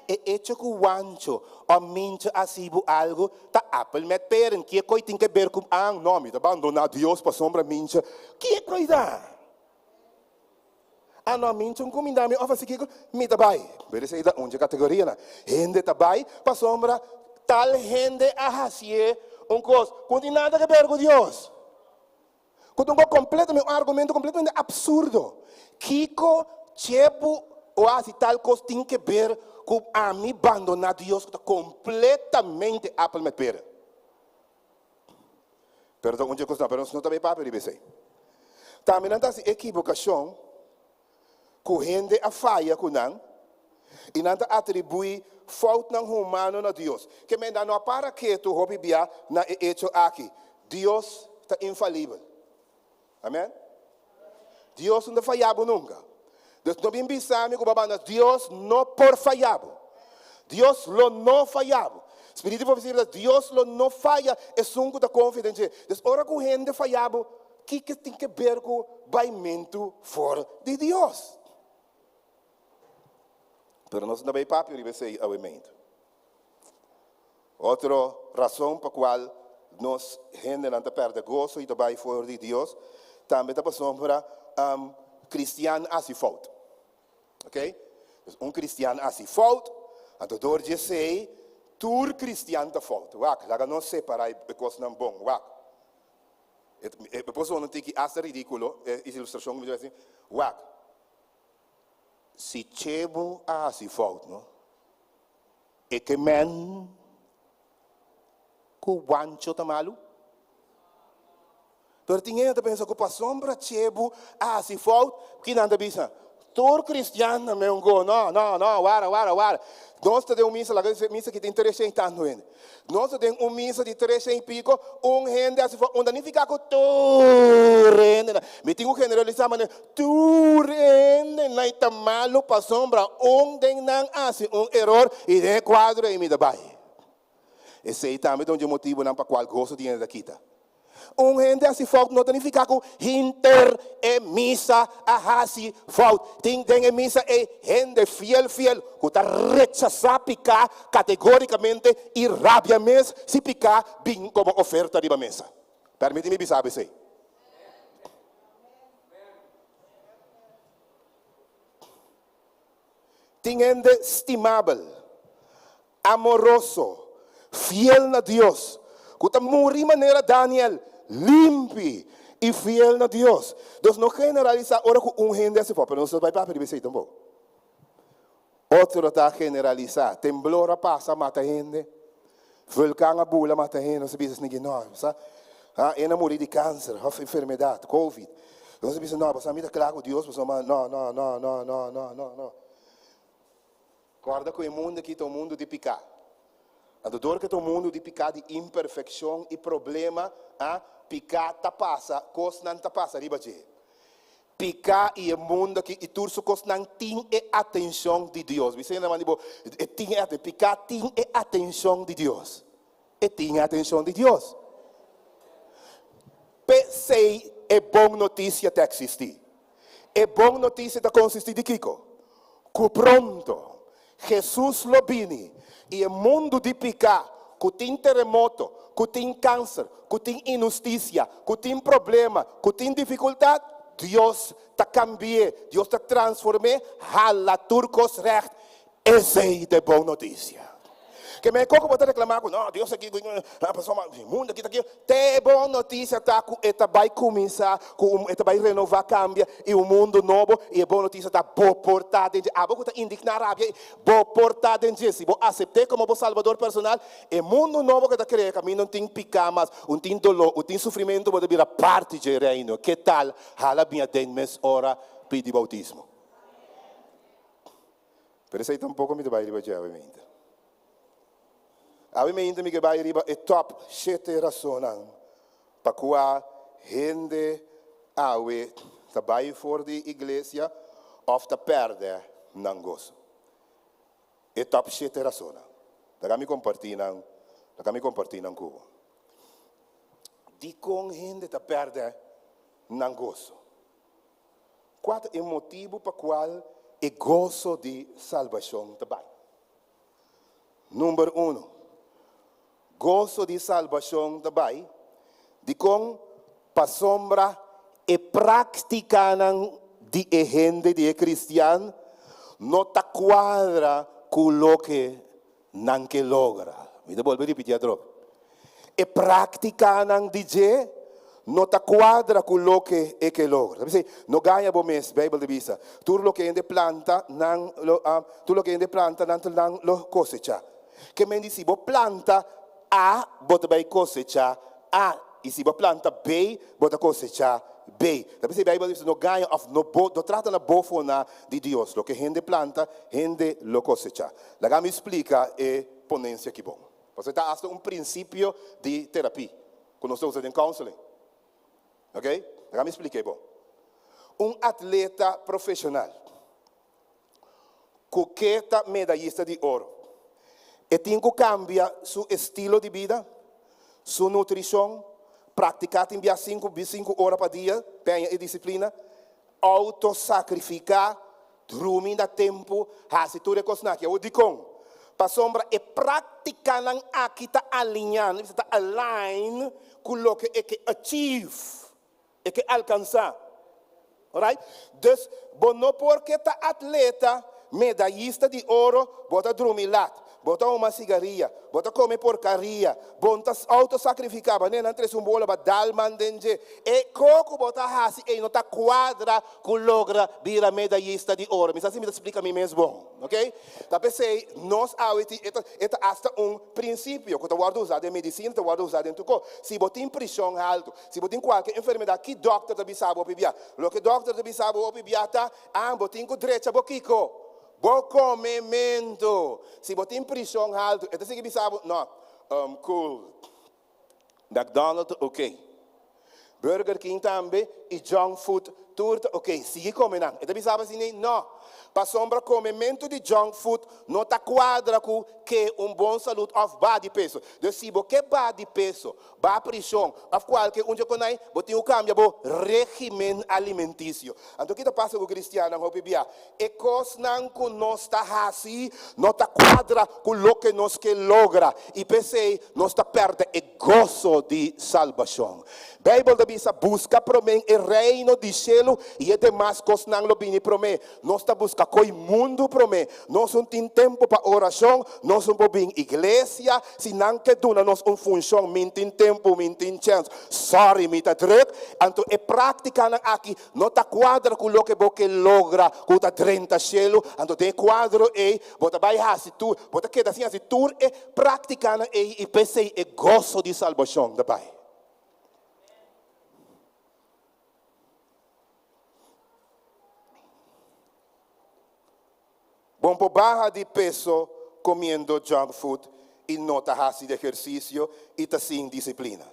Speaker 11: E echo ku Wancho òf Mincho a hasi bo algu ta apel mèt peren, kie koi tin ke ber ku an? No, mi ta bandoná Dios pasobra Mincho, kie koi ta? Ah no, mi un kuminda mi of asi kiko, mi ta bai. Pero esei ta un dje kategorianan. Hende ta bai pasobra tal hende a hasié un kos ku no tin nada ke ber ku Dios. Ku ta un kos kompletamente, un argumento kompletamente absurdo. Kiko chebu o hasi tal kos tin ke ber ku ami bandoná Dios ku ta kompletamente apel met pera? Pero ta un dje kos nan, pero nos no ta bay papia riba esei. Tambe nan ta hasi ekibokashon ku hende a faya ku nan i nan ta atribuí foutnan humano na Dios. Ke men nan no a para ketu hopi bia na e echo aki, Dios ta infalibel. Amen. Dios no ta faya bo nunka. Dus no bin bisa mi ku bo a banda Dios no por faya bo. Dios lo no faya bo. Spiritu di profesia ta bisa Dios lo no faya esun ku ta konfia den dje. Dus ora ku hende faya bo, kiko tin ke ber ku baimentu for di Dios? Pero nos no ta bai papia riba esei awe meinta. Otro rason pa kual. nos hendenan ta pèrdè goso i ta bai for di Dios, tambe ta pasobra kristian hasi fout. Ok? Dus un kristian hasi fout, anto dor di esei tur kristian ta fout. Wak, laga nos separá e kosnan bon. Wak. E por zona un tiki asta ridíkulo, e ilustrashon ku mi ta bai hasi. Wak, si Chebu a hasi fout, no? E ke men ku Wancho ta malu? Pero tin hende ta pensa ku pasobra Chebu a hasi fout, ki nan ta bisa? Tur kristian ta meun go. No, no, no, wara, wara, wara. Nos ta den un misa, laga e misa aki tin tres shen i tantu hende. Nos ta den un misa di tres shen i piko, un hende hasi fout. Un ta nifiká ku tur hende na. Mi tin ku generalisá manera tur hende na i ta malu pasobra un den nan hasi un eror i den e kuadro ei mi ta bai. Esei tambe ta un dje motibunan pa kual goso di hende ta kita. Un hende hasi fout no ta nifiká ku hinter e misa a hasi fout. Tin den e misa ei hende fiel fiel ku ta rechasá piká kategórikamente i rabia mes si piká bin komo oferta riba mesa. Permití mi bisa bo esei. Tin hende stimabel, amoroso, fiel na Dios, ku ta muri manera Daniel, limpi i fiel na Dios. Dus no generalisá ora ku un hende hasi fout, pero nos no ta bai papia riba esei tampoko. Otro ta generalisá, temblor a pasa mata hende, vulkan a bula mata hende, nos ta bisa esaki no, sa, ha, hende a muri di kanser òf enfermedat, covid. Nos ta bisa no, pasobra mi ta kla ku Dios, pasobra no, no, no, no, no, no, no, no. Kòrda ku e mundu aki ta un mundu di piká. Anto dor ku e ta un mundu di piká, di imperfekshon i problema, a, piká ta pasa, kosnan ta pasa riba dje. Piká i e mundu aki i tur su kosnan tin e atenshon di Dios. Bisa hende man di bo, e tin e aten, piká tin e atenshon di Dios. E tin e atenshon di Dios. P'esei e bon notisia ta eksistí. E bon notisia ta konsistí di kiko? Ku pronto Hesus lo bini i e mundu di piká ku tin teremoto, ku tin kanser, ku tin inhustisia, ku tin problema, ku tin difikultat, Dios ta kambi'é, Dios ta transform'é, hala tur kos règt. Esei ta e bon notisia. Ke men koko bo ta reklamá ku no, Dios aki, pasobra mundu aki ta aki. Te bon notisia ta ku e ta bai kuminsá, ku e ta bai renová, kambia i un mundu nobo. I e bon notisia ta bo por ta den dje. Abo ku ta indigná, rabia, bo por ta den dje. Si bo asept'é komo bo Salbador personal, e mundu nobo ku e ta krea kaminda un tin piká mas, un tin doló, un tin sufrimentu, bo ta bira parti dje Reino. Ke tal? Hala bin aden mes ora pidi boutismo. Pero esei tampoko mi ta bai riba dje awe meinta. Awe meinta mi ke bai riba e top shete rasonnan pa kua hende awe ta bai for di iglesia òf ta pèrdè nan goso. E top shete rasonnan. Laga mi kompartí nan, laga mi kompartí nan ku bo. Dikon hende ta pèrdè nan goso? Kua ta e motibu pa kual e goso di salbashon ta bai? Number uno, goso di salbashon ta bai dikon? Pasobra e práktikanan di e hende, di e kristian, no ta kuadra ku loke nan ke logra. Mi ta bolbe ripití atrobe. E práktikanan di dje no ta kuadra ku loke e ke logra. Ta p'esei, no gaña bo mes, Beibel ta bisa, Tur loke hende planta, nan lo, tur loke hende planta, nan ta nan lo kosechá. Ke men di si bo planta A, bo ta bai kosechá A, i si bo planta B, bo ta kosechá B. Ta p'esei Beibel ta bisa, no gaña òf no bo, no trata na bofoná di Dios. Loke hende planta, hende lo kosechá. Laga mi splika e ponensia aki bon. Pasobra e ta asta un prinsipio di terapi ku nos ta usa den counseling. Ok? Laga mi splika e bon. Un atleta profeshonal ku ke ta medayista di oro, e tin ku kambia su estilo di bida, su nutrishon, praktiká tin bia sinku sinku ora pa dia, peña e disiplina, Auto sacrifica, drumi na tempo, haci tur e cosnan aki. Awor dicon? Pasobra e práktikanan aki ta aliñá, nan bisa ta align ku loke e ke achieve, e ke alkansá. Alright? Dus bo no por ke ta atleta, medayista di oro, bo ta drumi lat, bo ta huma sigaria, bo ta kome porkaria, bo no ta outo-sakrifiká, bo nenan trese un bola, bo a dal man den dje. E ko ku bo ta hasi ei no ta kuadra ku logra bira medayista di oro. Mi sa si mi ta splika mi mes bon. Ok? Ta p'esei nos awe tin, e ta, e ta asta un prinsipio ku ta wòrdu usá den medisina, ta wòrdu usá den tur kos. Si bo tin prishon haltu, si bo tin kualke enfermedat, ki dòkter ta bisa bo hopi bia? Loke dòkter ta bisa bo hopi bia ta, Ah, bo tin ku drecha bo kiko? Bo komementu. Si bo tin prishon haltu, e ta sigui bisa bo, No, cool. McDonald ta ok. Burger King tambe i junk food tur ta ok. Sigui kome nan. E ta bisa bo asina? No. Pasobra komementu di junk food no ta kuadra ku ke un bon salud òf baha di peso. Dus si bo ke baha di peso, baha prishon òf kualke un dje konai, bo tin ku kambia bo regimen alimentisio. Anto ki ta pasa ku kristiannan hopi bia? E kosnan ku nos ta hasi no ta kuadra ku loke nos ke logra, i p'esei nos ta pèrdè e goso di salbashon. Beibel ta bisa, Buska promé e Reino di shelu, i e demas kosnan lo bini promé. Nos ta buska koi mundu promé. Nos un tin tempu pa orashon, nos un por bin iglesia, si nan ke duna nos un funshon, min tin tempu, min tin chèns, sòri mi ta drùk. Anto e práktikanan aki No ta kuadra ku loke bo ke logra ku ta drenta shelu, anto den e kuadro ei bo ta bai hasi tur, bo ta keda sin hasi tur e práktikanan ei i p'esei e goso di salbashon ta bai. Bon por baha di peso komiendo junk food i no ta hasi di ehersisio i ta sin disiplina.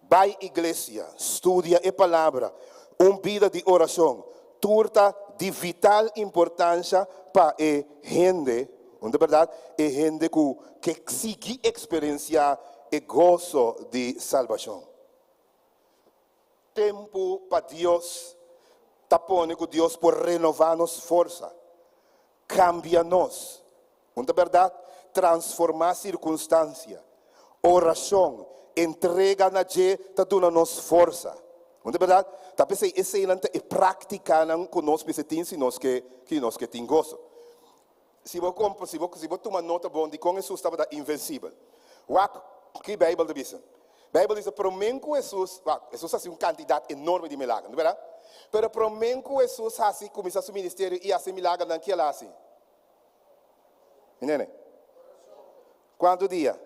Speaker 11: Bai iglesia, studia e palabra, un bida di orashon, tur ta di vital importansha pa e hende, un ta bèrdat, e hende ku ke sigui eksperensiá e goso di salbashon. Tempu pa Dios ta pone ku Dios por renová nos forsa, kambia nos, Un ta bèrdat, transformá sirkunstansia. Orashon, entrega na dje ta duna nos forsa. Un ta bèrdat? Ta p'esei eseinan ta e práktikanan ku nos mester tin si nos ke ki nos ke tin goso. Si bo komp si bo si bo tuma nota bon di kon Hesus tabata invensibel. Wak ki Beibel ta bisa. Beibel ta bisa promé ku Hesus, wak, Hesus hasi un kantidat enorme di milager, no ta bèrdat? Pero promé ku Hesus hasi kuminsá su ministerio i hasi milagernan, ki el a hasi? Mi nene, kuantu dia?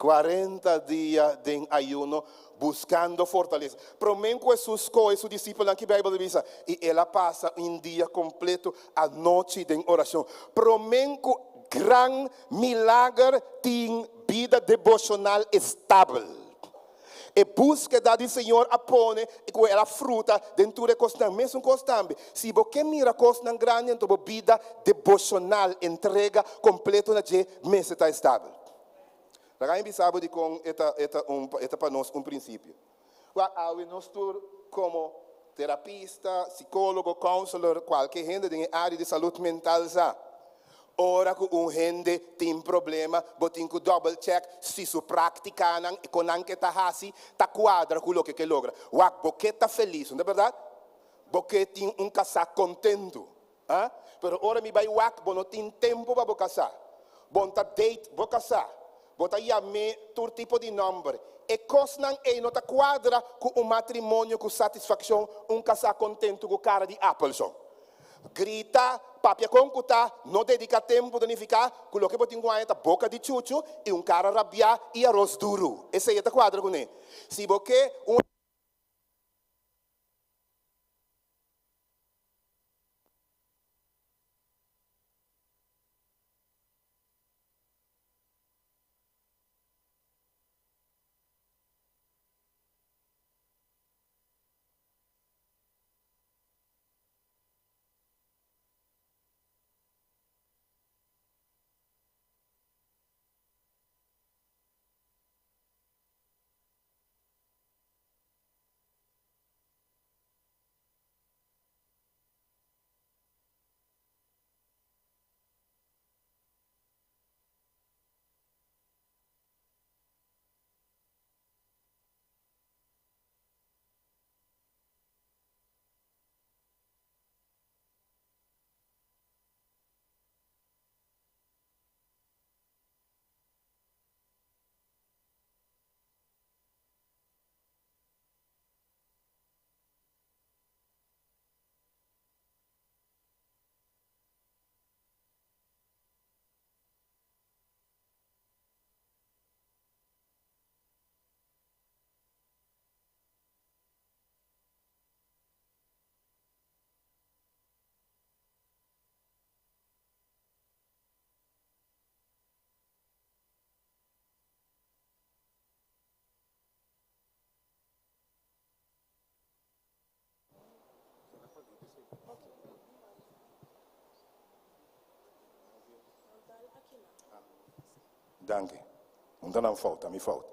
Speaker 11: Kuarenta dia den ayuno buskando fortalesa. Promé ku Hesus skohe su disipelnan, ki Beibel ta bisa? I el a pasa un dia kompleto anochi den orashon. Promé ku gran milager tin bida deboshonal estabel. E búskeda di Señor a pone ku el a fruta den tur e kosnan. Mesun kos tambe, si bo ke mira kosnan grandi anto bo bida deboshonal, entrega kompleto na dje, mester ta estabel. Laga mi bisa bo dikon e ta e ta un e ta pa nos un prinsipio. Wak, awe nos tur komo terapista, sikólogo, counselor, kualke hende den e área di salud mental sa Ora ku un hende tin problema, bo tin ku dòbel chèk si su práktikanan i kon nan ke ta hasi ta kuadra ku loke ke logra. Wak, bo ke ta felis, no ta bèrdat? Bo ke tin un kasá kontentu, ah? Pero ora mi bai wak, bo no tin tempu pa bo kasá. Bo no ta date bo kasá. Bo ta yam'é tur tipo di nòmber. E kosnan ei no ta kuadra ku un matrimonio ku satisfakshon, un kasá kontentu ku kara di apelson. Grita, papia kon ku ta, no dediká tempu ta nifiká ku loke bo tin ku haña ta boka di chuchu i un kara rabiá i aros duru. Esei e ta kuadra kuné. Si bo ke un. Danki. No ta nan fout, ta mi fout.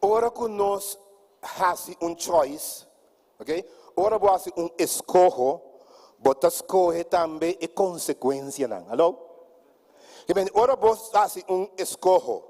Speaker 11: Ora ku nos hasi un choice, ok, ora bo hasi un eskoho, bo ta skohe tambe e konsekuensianan. Hallo? Ke mende, ora bo hasi un eskoho,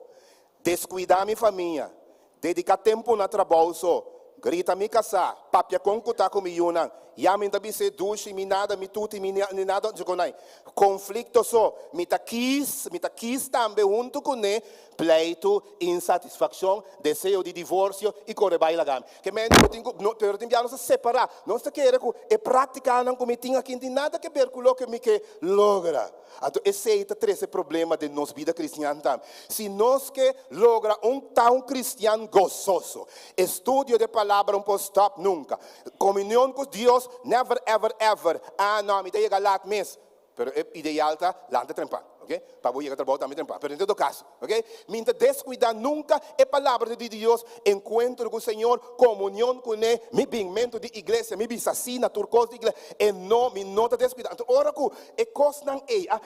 Speaker 11: deskuidá mi famia, dediká tempu na trabou so, grita mi kasá, papia kon ku ta ku mi yunan, ya mi ta bis'é dushi, mi nada, mi tuti, mi ni nada, djekonai. Konflikto so, mi ta kis, mi ta kis tambe huntu kuné Pleitu, insatisfakshon, deseo di divorsio i kore bai laga mi. Ke mente bo tin ku, no, pero tin bia nos ta separá. Nos ta kere ku e práktikanan ku mi tin aki no tin nada ke ber ku loke mi ke logra. Anto esei ta trese problema den nos bida kristian tambe. Si nos ke logra un ta un kristian gososo, estudio de palabra un por stòp nunka, komunion ku Dios never ever ever, ah no mi ta yega lat mes. Pero e ideal ta lanta trempan, ok? Pa bo yega trabou tambe trempan. Pero en todo caso, ok? Mi ta descuida nunca e palabra di Dios, encuentro cu Señor, comunion cu ne, mi binmento di iglesia, mi bisa si na tur cos di iglesia. E no, mi no ta descuida. Anto ora cu e cosnan ey a.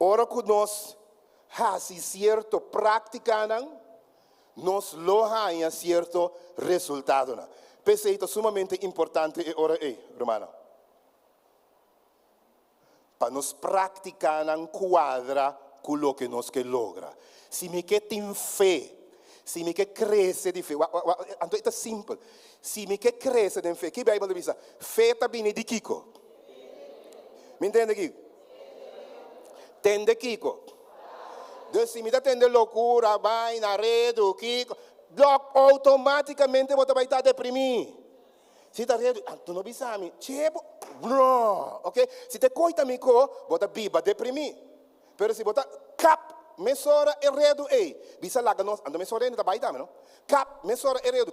Speaker 11: Ora ku nos hasi sierto práktikanan, nos lo haña sierto resultadonan. P'esei ta sumamente importante e ora ei, rumannan, pa nos práktikanan kuadra ku loke nos ke logra. Si mi ke tin fe, si mi ke krese di fe, wak, wak, wak, anto e ta simpel. Si mi ke krese den fe, ki Beibel ta bisa? Fe ta bini di kiko? Mi ntende kiko? Tende kiko? Dus si mi ta tende lokura, baina, redu, kiko, dòk outomátikamente bo ta bai ta deprimí. Si ta redu, anto no bisa mi, che bo, no, ok? Si ta e koi ta mi ko, bo ta biba deprimí. Pero si bo ta kap mesora e redu ei, bisa laga nos, anto mesora hende ta bai tambe, no? Kap mesora e redu.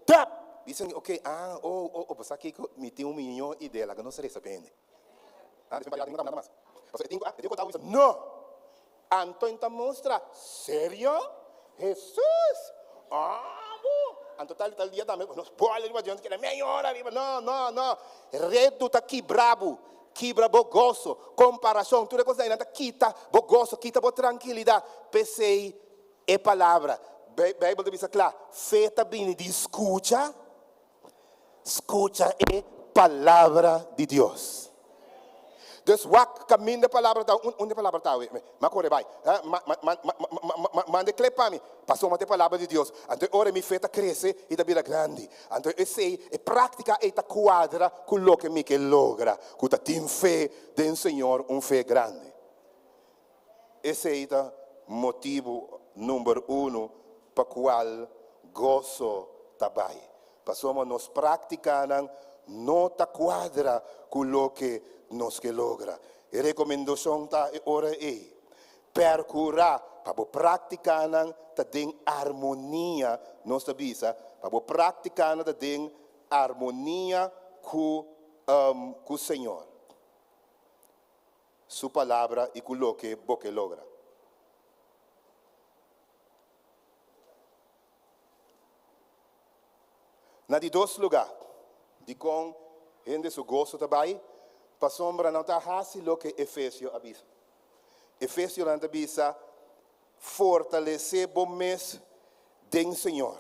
Speaker 11: Tap! Dicen, ok, ah, oh, oh, oh, bo sa kico? Mi tin un miño idea, laga nos reza p'e hende. Ah, despues pa nada mas. Pasobra e tin cu, ah, e tin cu conta bisa, no! Anto ta mustra, serio? Jesus! Ah, bo! Anto tal y tal dia tambe, nos bola riba Dios, keda media ora riba, no, no, no. Redu ta kibra bo, kibra bo goso, comparacion, tur e cosnan einan ta kita bo goso, kita bo trankilidad. P'esey E palabra. Bijbel ta bisa kla, fe ta bini di skucha, skucha e palabra di Dios. Dus wak kaminda e palabra ta, unda e palabra ta awe? Mi a kore bai. Manda e klep pa mi. Pasobra ta e palabra di Dios. Anto e ora mi fe ta krese i ta bira grandi. Anto esei, e práktika ei ta kuadra ku loke mi ke logra, ku ta tin fe den Señor, un fe grandi. Esei ta motibu number unu pa kual goso ta bai, pasobra nos práktikanan no ta kuadra ku loke nos ke logra. E rekomendashon ta e ora ei, Perkurá pa bo práktikanan ta den armonia, nos ta bisa, pa bo práktikanan ta den armonia ku ku Señor. Su palabra i ku loke bo ke logra. Na di dos lugá, dikon hende su goso ta bai? Pasobra nan ta hasi loke Efesio a bisa. Efesionan ta bisa, Fortalesé bo mes den Señor.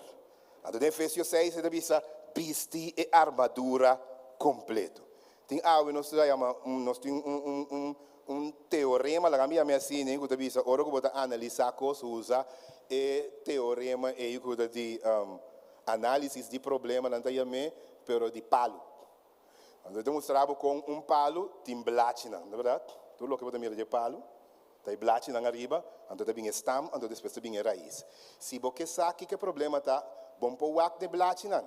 Speaker 11: Anto den Efesio seis e ta bisa, Bisti e armadura kompleto. Tin awe nos ta yama, nos tin un, un, un, un teorema, laga mi yam'é asina, ku ta bisa ora ku bo ta analisá kos, usa e teorema ei ku ta di análisis di problema, nan ta yam'é, pero di palu. Anto e ta mustra bo kon un palu tin blachinan, no bèrdat? Tur loke bo ta mira dje palu. Ta e blachinan ariba, anto ta bin e stam, anto despues ta bin e rais. Si bo ke sa kiko e problema ta, bo no por wak den e blachinan,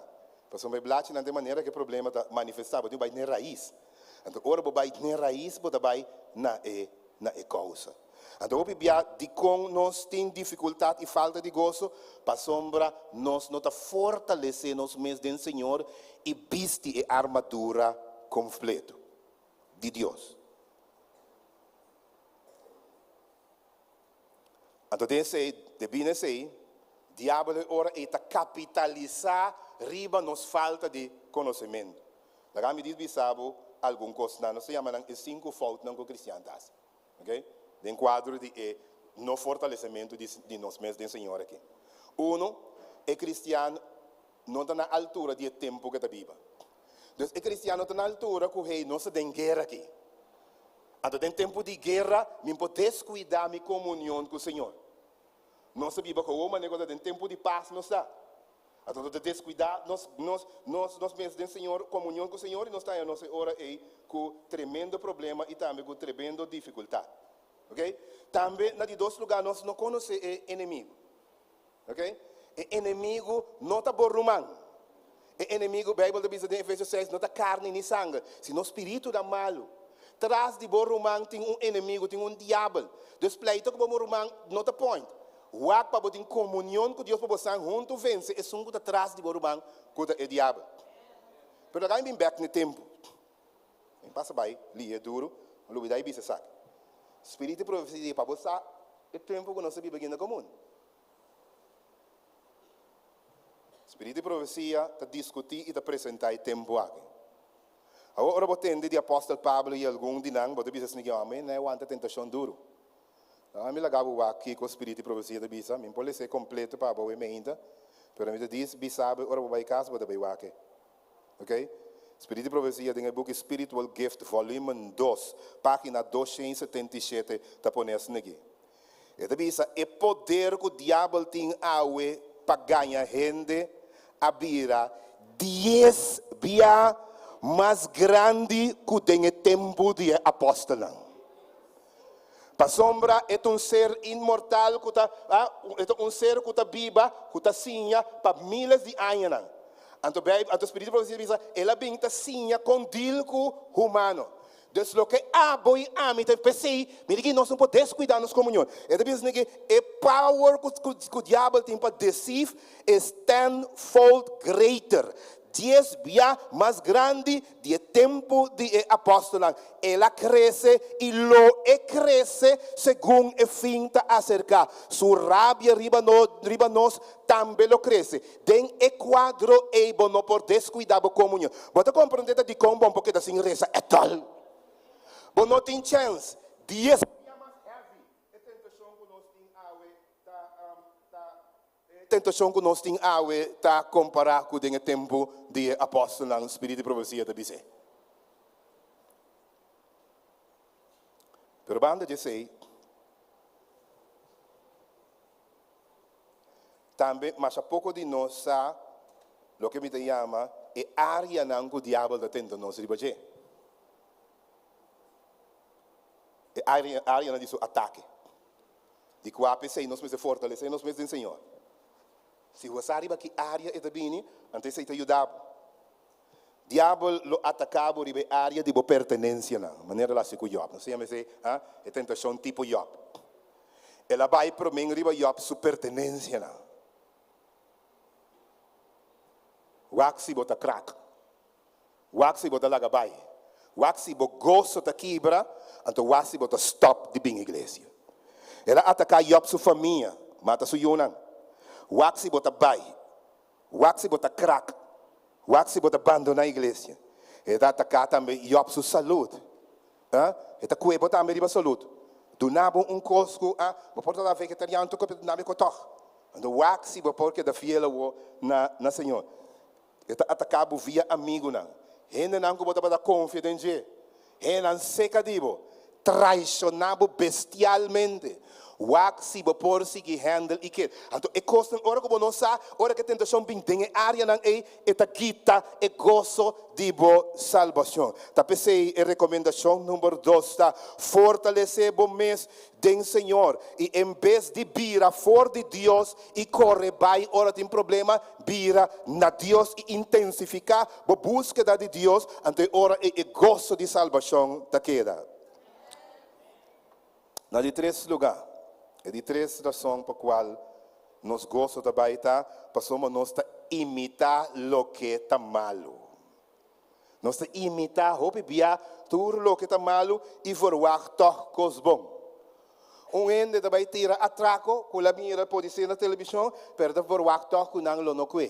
Speaker 11: pasobra e blachinan ta e manera ku e problema ta manifestá, bo tin ku bai den e rais. Anto ora bo bai den e rais, bo ta bai na e na e kousa. Anto hopi bia dikon nos tin difikultat i falta di goso? Pasobra nos no ta fortalesé nos mes den Señor i bisti e armadura kompleto di Dios. Anto den esei, debí na esei, diabel e ora ei ta kapitalisá riba nos falta di konosementu. Laga mi dis bisa bo algun kosnan, nos ta yama nan e sinku foutnan ku kristian ta hasi. Ok, den kuadro di e no fortalesementu di di nos mes den Señor aki. Uno, e kristian no ta na altura di e tempu ku e ta biba. Dus e kristian no ta na altura ku hey nos ta den guera aki. Anto den tempu di guera mi por deskuidá mi komunion ku Señor. Nos ta biba kowo manera ku ta den tempu di pas nos ta. Anto nos ta deskuidá nos nos nos nos mes den Señor, komunion ku Señor i nos ta haña nos e ora ei ku tremendo problema i tambe ku tremendo difikultat. Ok? Tambe na di dos lugá nos no konosé e enemigu. Ok? E enemigu no ta bo ruman. E enemigu, Beibel ta bisa den Efesios seis, no ta karni ni sanger, sino spiritunan malu. Tras di bo ruman tin un enemigu, tin un diabel. Dus pleita ku bo ruman no ta point. Wak pa bo tin komunion ku Dios pa bo san huntu vense esun ku ta tras di bo ruman ku ta e diabel. Pero laga mi bin bek n'e tempu. Mi pasa bai lihe duru, mi lubida i bisa esaki. Spiritu di profesia pa bo sa e tempu ku nos ta biba aki na komun. Spiritu di profesia ta diskutí i ta presentá e tempu aki. Awor ora bo tende di apòstel Pablo i algun di nan, bo ta bisa esaki, Ome, nan e wanta tentashon duru. Laga mi laga bo wak kiko Spiritu di profesia ta bisa. Mi no por les'é kompleto pa bo awe meinta, pero mi ta dis bisa bo ora bo bai kas bo ta bai wak e. Ok? Spiritu di profesia den e buki Spiritual Gift volumen dos, pagina 277 ta pone asina aki. E ta bisa e poder ku diabel tin awe pa gaña hende a bira dies bia mas grandi ku den e tempu di e apòstelnan. Pasobra e ta un ser inmortal ku ta, e ta un ser ku ta biba, ku ta siña pa miles di añanan. Anto Beibel, anto Spiritu di Profesia ta bisa, el a bin ta siña kon dil ku humano. Dus loke abo i ami ta, p'esei, mira ki nos no por deskuidá nos komunion. E ta bisa esaki, e power ku ku diabel tin pa deceive is tenfold greater, dies bia mas grandi Di e tempu di e apòstelnan, el a krese i lo e krese segun e fin ta aserká. Su rabia riba no riba nos tambe lo krese. Den e kuadro ei bo no por deskuidá bo komunion. Bo ta komprondé ta dikon bo no por keda sin resa ètòl. Bo no tin chèns. Dies bia mas heavy e tentashon ku nos tin awe ta ta E tentashon ku nos tin awe ta kompará ku den e tempu di e apòstelnan, spiritu di profesia ta bis'é. Pero banda di esei, tambe masha poko di nos sa loke mi ta yama e áreanan ku diabel ta tenta nos riba dje. E áreanan di su atake. Di kua p'esei nos mester fortalesé nos mes den Señor. Si bo sa riba ki área e ta bini, anto esei ta yuda bo. Diabel lo ataká bo riba e área di bo pertenensianan, manera el a hasi ku Jòb. Nos ta yama esei, ha, e tentashon tipo Jòb. El a bai promé riba Jòb su pertenensianan. Wak si bo ta krak. Wak si bo ta laga bai. Wak si bo goso ta kibra, anto wak si bo ta stòp di bin iglesia. El a ataká Jòb su famia, mata su yunan. Wak si bo ta bai. Wak si bo ta krak. Wak si bo ta bandoná iglesia. El ta ataká tambe Jòb su salud. E ta kue bo tambe riba salud. Duna bo un kos ku bo por ta vegetariano tur kos, duna bo e kos tòg. Anto wak si bo por keda fiel awor na Señor. E ta ataká bo via amigunan, hendenan ku bo tabata konfia den dje, hendenan seka di bo, traishoná bo bestialmente. Wak si bo por sigui hèndel i kere. Anto e kosnan ora ku bo no sa, ora ku e tentashon bin den e áreanan ei, e ta kita e goso di bo salbashon. Ta p'esei e rekomendashon number dos ta, Fortalesé bo mes den Señor, i en bes di bira for di Dios i kore bai ora tin problema, bira na Dios i intensifiká bo búskeda di Dios, anto e ora ei e goso di salbashon ta keda. Na di tres lugá, e di tres rason pa kual nos goso ta bai ta pasobra nos ta imitá loke ta malu. Nos ta imitá hopi bia tur loke ta malu i verwagt tòg kos bon. Un hende ta bai tira atrako ku la mira podisé na televishon, pero ta verwagt tòg ku nan lo no kue.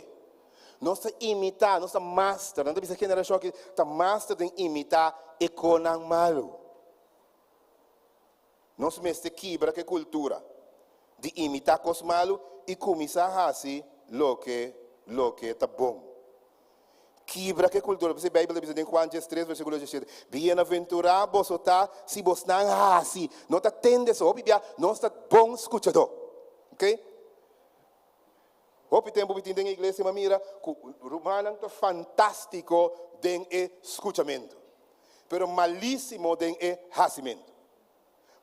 Speaker 11: Nos ta imitá, nos ta master, nan ta bisa generashon aki ta master den imitá e konan malu. Nos mester kibra ku e kultura di imitá kos malu i kuminsá hasi loke loke ta bon. Kibra ku e kultura. P'esei Beibel ta bisa den Juan diestres versíkulo diesshete, Bienaventurá boso ta si bosnan hasi, no ta tende so. Hopi bia nos ta bon skuchadó. Oke? Hopi tempu mi tin den e iglesia mi a mira ku rumannan ta fantástiko den e skuchamentu, pero malísimo den e hasimentu.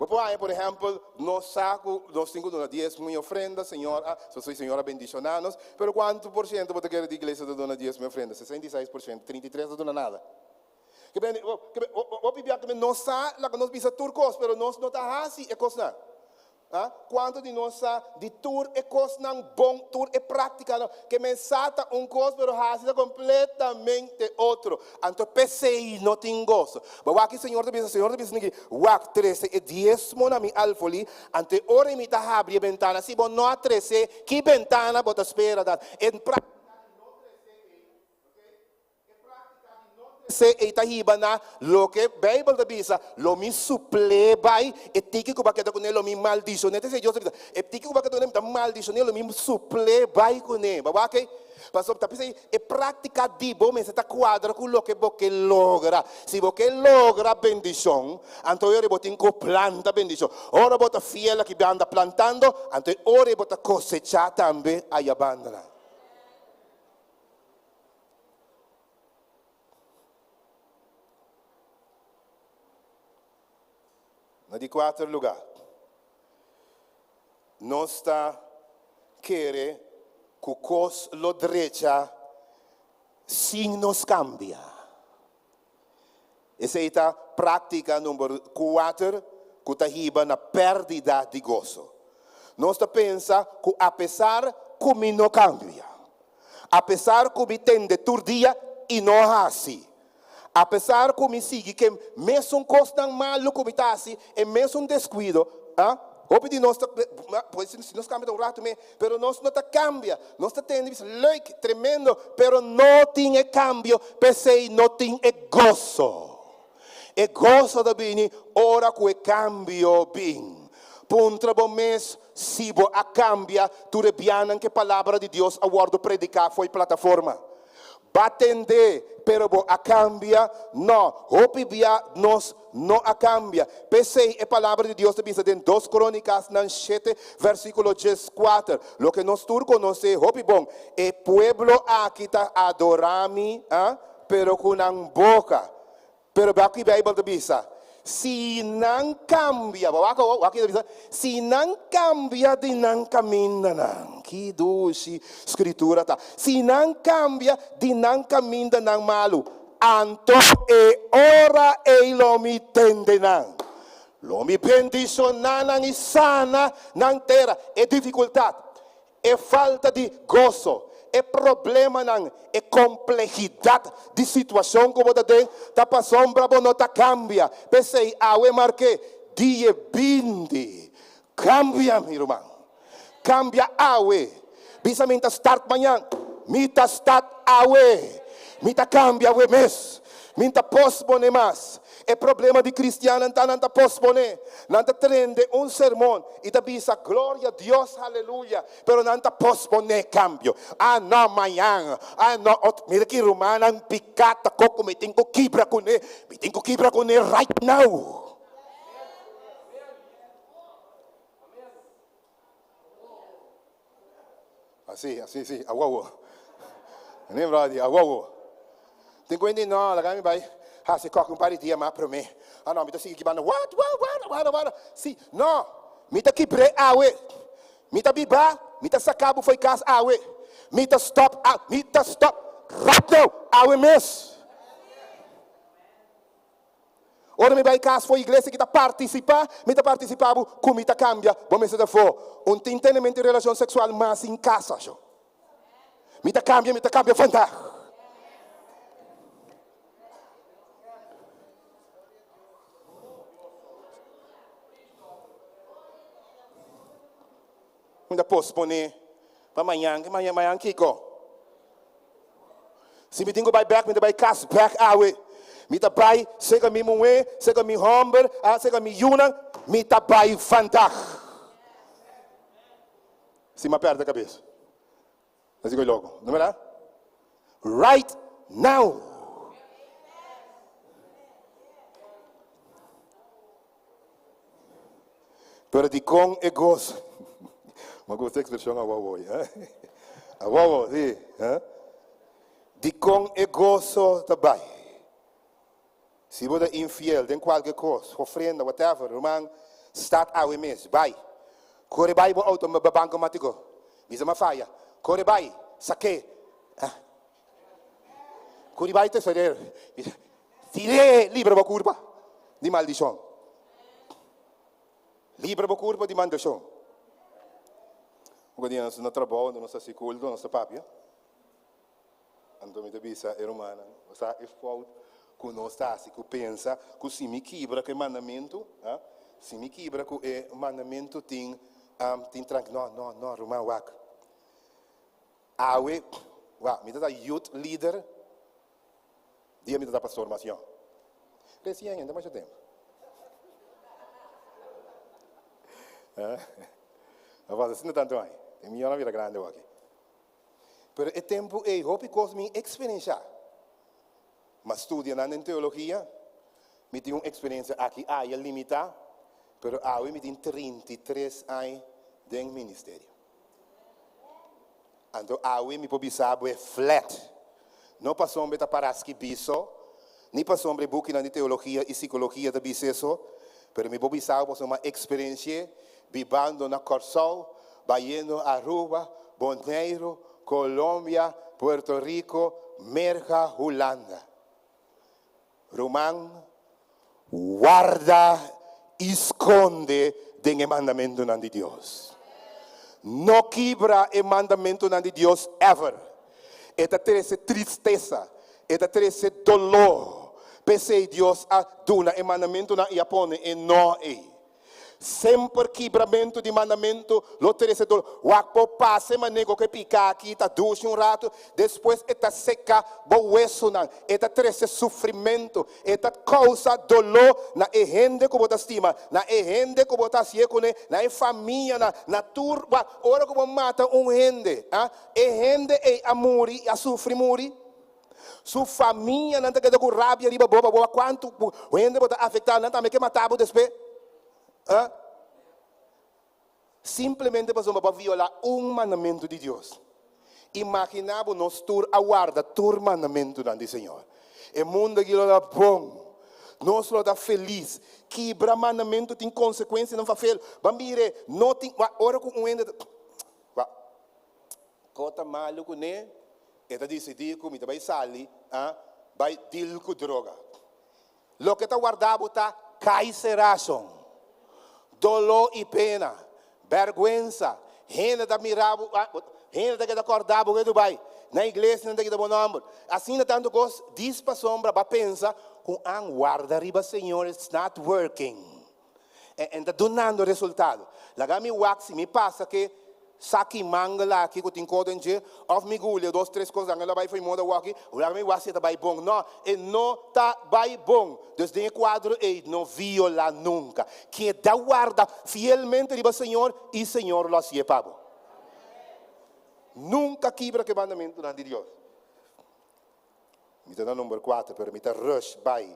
Speaker 11: Bo por haña, por ehèmpel, nos sa ku nos tin ku duna diesmo i ofrenda, Señor a, sosoy Señor a bendishoná nos, pero kuantu por siento bo ta kere di iglesia ta duna diesmo i ofrenda? 66%, 33 ta duna nada. Ke bende, ke be, hopi bia ke nos sa laga nos bisa tur kos, pero nos no ta hasi e kosnan. Ha? Kuantu di nos sa di tur e kosnan bon, tur e práktikanan? Ke men sa ta un kos, pero hasi ta kompletamente otro. Anto p'esei no tin goso. Bo wak ki Señor ta bisa? Señor ta bisa niki, Wak, trese e diesmo na mi alfolí, anto e ora ei mi ta habri e bentana. Si bo no a trese, ki bentana bo ta spera dan? E práktika di no trese ei, oke? E práktika di no trese ei ta hiba na loke Beibel ta bisa, Lo mi supl'é bai e tiki ku bo a keda kuné, lo mi maldishoné. Ta esei Dios ta bisa, E tiki ku bo a keda kuné, mi ta maldishoné, lo mi supl'é bai kuné. Bo a wak ei? Pasobra ta p'esei e práktika di bo mester ta kuadra ku loke bo ke logra. Si bo ke logra bendishon, anto e ora ei bo tin ku planta bendishon. Ora bo ta fiel aki banda plantando, anto e ora ei bo ta kosechá tambe aya bandanan. Na di kuater lugá, nos ta kere ku kos lo drecha sin nos kambia. Esei ta práktika number kuater ku ta hiba na pèrdida di goso. Nos ta pensa ku apesar ku mi no kambia, apesar ku mi tende tur dia i no hasi, apesar ku mi sigui ku e mesun kosnan malu ku mi ta hasi, e mesun deskuido, a Hopi di nos ta, pues si nos kambia ta un ratu me, pero nos no ta kambia. Nos ta tende bisa, leuk, tremendo, pero no tin e kambio, p'esei no tin e goso. E goso ta bini ora ku e kambio bin. Puntra bo mes si bo a kambia tur e bianan ku e palabra di Dios a wòrdu prediká fo'i plataforma. Ba tende, pero bo a cambia? No, hopi bia nos no a cambia. P'esei e Palabra di Dios ta bisa den Dos Crónicasnan shete versículo dieskuater, loke nos tur conoce hopi bon, E pueblo aki ta adorá mi, ah, pero cu nan boca. Pero bia ki Bijbel ta bisa? Si nan cambia, bo wak awor, wak ki ta bisa, si nan cambia di nan camindanan, ki dushi Scritura ta, si nan cambia di nan camindanan malu, anto e ora ei lo mi tende nan, lo mi bendiciona nan i sana nan tera. E dificultad, E falta di goso, e problemanan, e komplehidat di situashon ku bo ta den ta pasobra bo no ta kambia. P'esei awe mark'é dia bindi. Kambia, mi ruman. Kambia awe. Bisa mi ta start mañan. Mi ta start awe. Mi ta kambia awe mes. Mi ta posponé mas. E problema di kristiannan ta nan ta posponé. Nan ta trende un sermon i ta bisa gloria Dios haleluya, pero nan ta posponé kambio. Ah no mañan, ah no ot, mira ki rumannan piká ta koko mi tin ku kibra kuné, mi tin ku kibra kuné right now. Así, así, sí, awo awo. Ni brody, awo awo. Tin ku hende no, laga mi bai hasi kòke un par di dia mas promé. Ah no, mi ta sigui kibando, what, what, what, wara, wara. Sí, no, mi ta kibr'é awe. Mi ta biba, mi ta saka bo fo'i kas awe. Mi ta stòp, mi ta stòp right now, awe mes. Ora mi bai kas for iglesia ki ta partisipá, mi ta partisipá bo ku mi ta kambia. Bo mester ta for un tin tenemento di relashon seksual mas sin kasa sho. Mi ta kambia, mi ta kambia vandag. Mi ta posponé pa mañan, ke mañan, mañan kiko? Si mi tin ku bai bèk, mi ta bai kas bèk awe. Mi ta bai serka mi muhé, serka mi hòmber, serka mi yunan, mi ta bai vandag. Si mi a pèrdè kabes. Así koe loko, no berdad? Right now! Pero dikon e goso? Mi gusta e ekspreshon awowo, eh? Awowo, si. Eh? Dikon e goso ta bai? Si bo ta infiel den kualke kos, ofrenda, whatever, ruman, start awe mes, bai. Kore bai bo auto ba bankomatiko. Bisa m'a faya. Kore bai, sak'é. Ah. Kore bai tesorero. Bisa, tir'é, libra bo kurpa di maldishon. Libra bo kurpa di maldishon. Un dia nos na trabou, nos ta hasi kulto, nos ta papia. Anto mi ta bisa e rumannan, Bo sa e fout ku nos ta hasi ku pensa ku si mi kibra ku e mandamentu, si mi kibra ku e mandamentu tin tin trank. No, no, no, ruman, wak. Awe, wak, mi ta ta youth leader dia mi ta ta pastor mas yòn. Resien, no ta masha tempu. A pasa asina tantu aña. E mi yòn a bira grandi awor aki. Pero e tempu ei hopi kos mi eksperenshá. M'a studia nan den teologia, mi tin un eksperensia aki aya limitá, pero awe mi tin 33 aña den ministerio. Anto awe mi por bisa bo e flat. No pasobra e ta pará skibí so, ni pasobra e bukinan di teologia i sikologia ta bisa eso, pero mi por bisa bo pasobra m'a eksperensi'é bibando na Kòrsou, bayendo Aruba, Boneiru, Colombia, Puerto Rico, Merka, Hulanda. Ruman, warda i skonde den e mandamentunan di Dios. No kibra e mandamentunan di Dios ever. E ta trese tristesa, e ta trese doló. P'esei Dios a duna e mandamentunan i a pone e no ei. Semper kibramentu di mandamentu lo trese dolor. Wak bo pasa e manego ku e pika aki ta dushi un ratu, despues e ta seka bo wesunan, e ta trese sufrimentu, e ta kousa doló na e hende ku bo ta stima, na e hende ku bo ta hasié kuné, na e famianan, na tur. Wak, ora ku bo mata un hende, e hende ei a muri, a sufri muri. Su famianan ta keda ku rabia riba bo, pa bo wak kuantu hende bo ta afektá, nan tambe ke mata bo despues. Huh? Simplemente pasobra bo a violá un mandamentu di Dios. Imaginá bo nos tur a warda tur mandamentunan di Señor. E mundu aki lo ta bon. Nos lo ta felis. Kibra mandamentu tin konsekuensianan fafel. Ban mira, no tin, wak, ora ku un hende ta, wak, Ko ta malu kuné, e ta disidí ku mi ta bai sali a bai deal ku droga. Loke ta warda bo ta kaiserason, doló i pena, bèrgwensa, hende ta mira bo, hende ta keda kòrda bo ketu bai na iglesia nan ta kita bo nòmber. Asina tantu kos dis pasobra bo a pensa ku an warda riba Señor it's not working. E ta dunando resultado. Laga mi wak si mi pasa ke saki mangel aki ku tin kodo den dje, òf mi gulia dos tres kos dan el a bai fo'i moda wòki, laga mi wak si e ta bai bon. No, e no ta bai bon. Dus den e kuadro ei no violá nunka. Keda warda fielmente riba Señor i Señor lo hasié pa bo. Nunka kibra ku e mandamentunan di Dios. Mi ta na number kuater pero mi ta rush bai.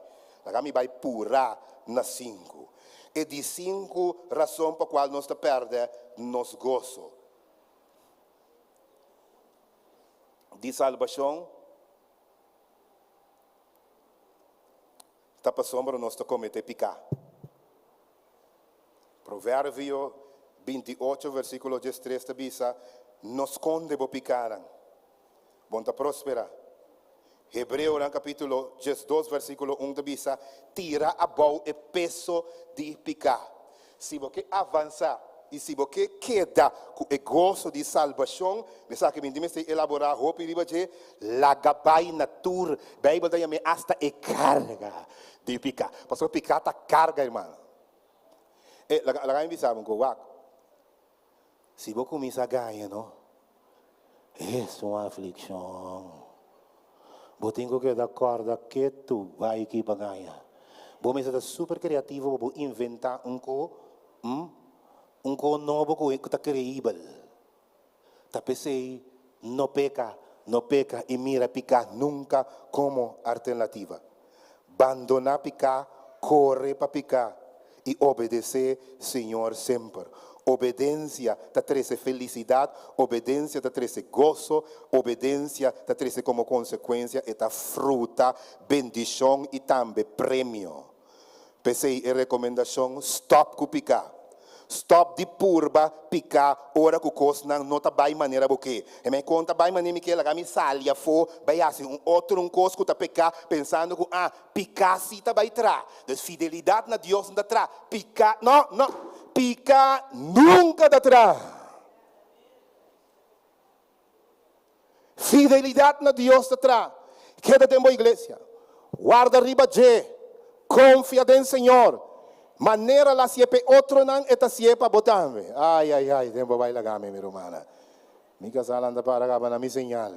Speaker 11: Laga mi bai purá na sinku. E di sinku rason pa kual nos ta pèrdè nos goso di salbashon ta pasobra nos ta kometé piká. Proverbio 28 versíkulo 13 ta bisa, No skonde bo pikánan. Bon ta prospera. Hebreonan kapítulo 12 versíkulo 1 ta bisa, Tira abou e peso di piká. Si bo ke avansá i si bo ke keda ku e goso di salbashon, esaki mi tin mester elaborá hopi riba dje, laga bai na tur, Beibel ta yam'é asta e karga di piká. Pasobra piká ta karga, hermano. E, laga, laga mi bisa bo un kos, wak. Si bo kuminsá gaña no, es un aflikshon. Bo tin ku keda kòrda ketu bai ki pa gaña. Bo mester ta super kreativo pa bo inventá un ko, hm, un ko nobo ku ta kreibel. Ta p'esei no peka, no peka i mira piká nunka komo alternativa. Bandoná piká, kore pa piká i obedesé Señor semper. Obedensia ta trese felisidat, obedensia ta trese goso, obedensia ta trese komo konsekuensia e ta fruta bendishon i tambe premio. P'esei e rekomendashon, stòp ku piká. Stòp di purba piká ora ku kosnan no ta bai manera bo ke. E mei kon ta bai manera mi ke, laga mi sali afó bai hasi un otro un kos ku ta peká, pensando ku, ah, piká sí ta bai tra. Dus fidelidat na Dios no ta tra. Piká, no, no, piká nunka ta tra. Fidelidat na Dios ta tra. Keda den bo iglesia. Warda riba dje. Konfia den Señor. Manera la hasié p'e otronan, e ta hasié pa bo tambe. Ai, ai, ai, den bo bai laga mi, mi rumana. Mi kasá lanta para kaba na mi señal.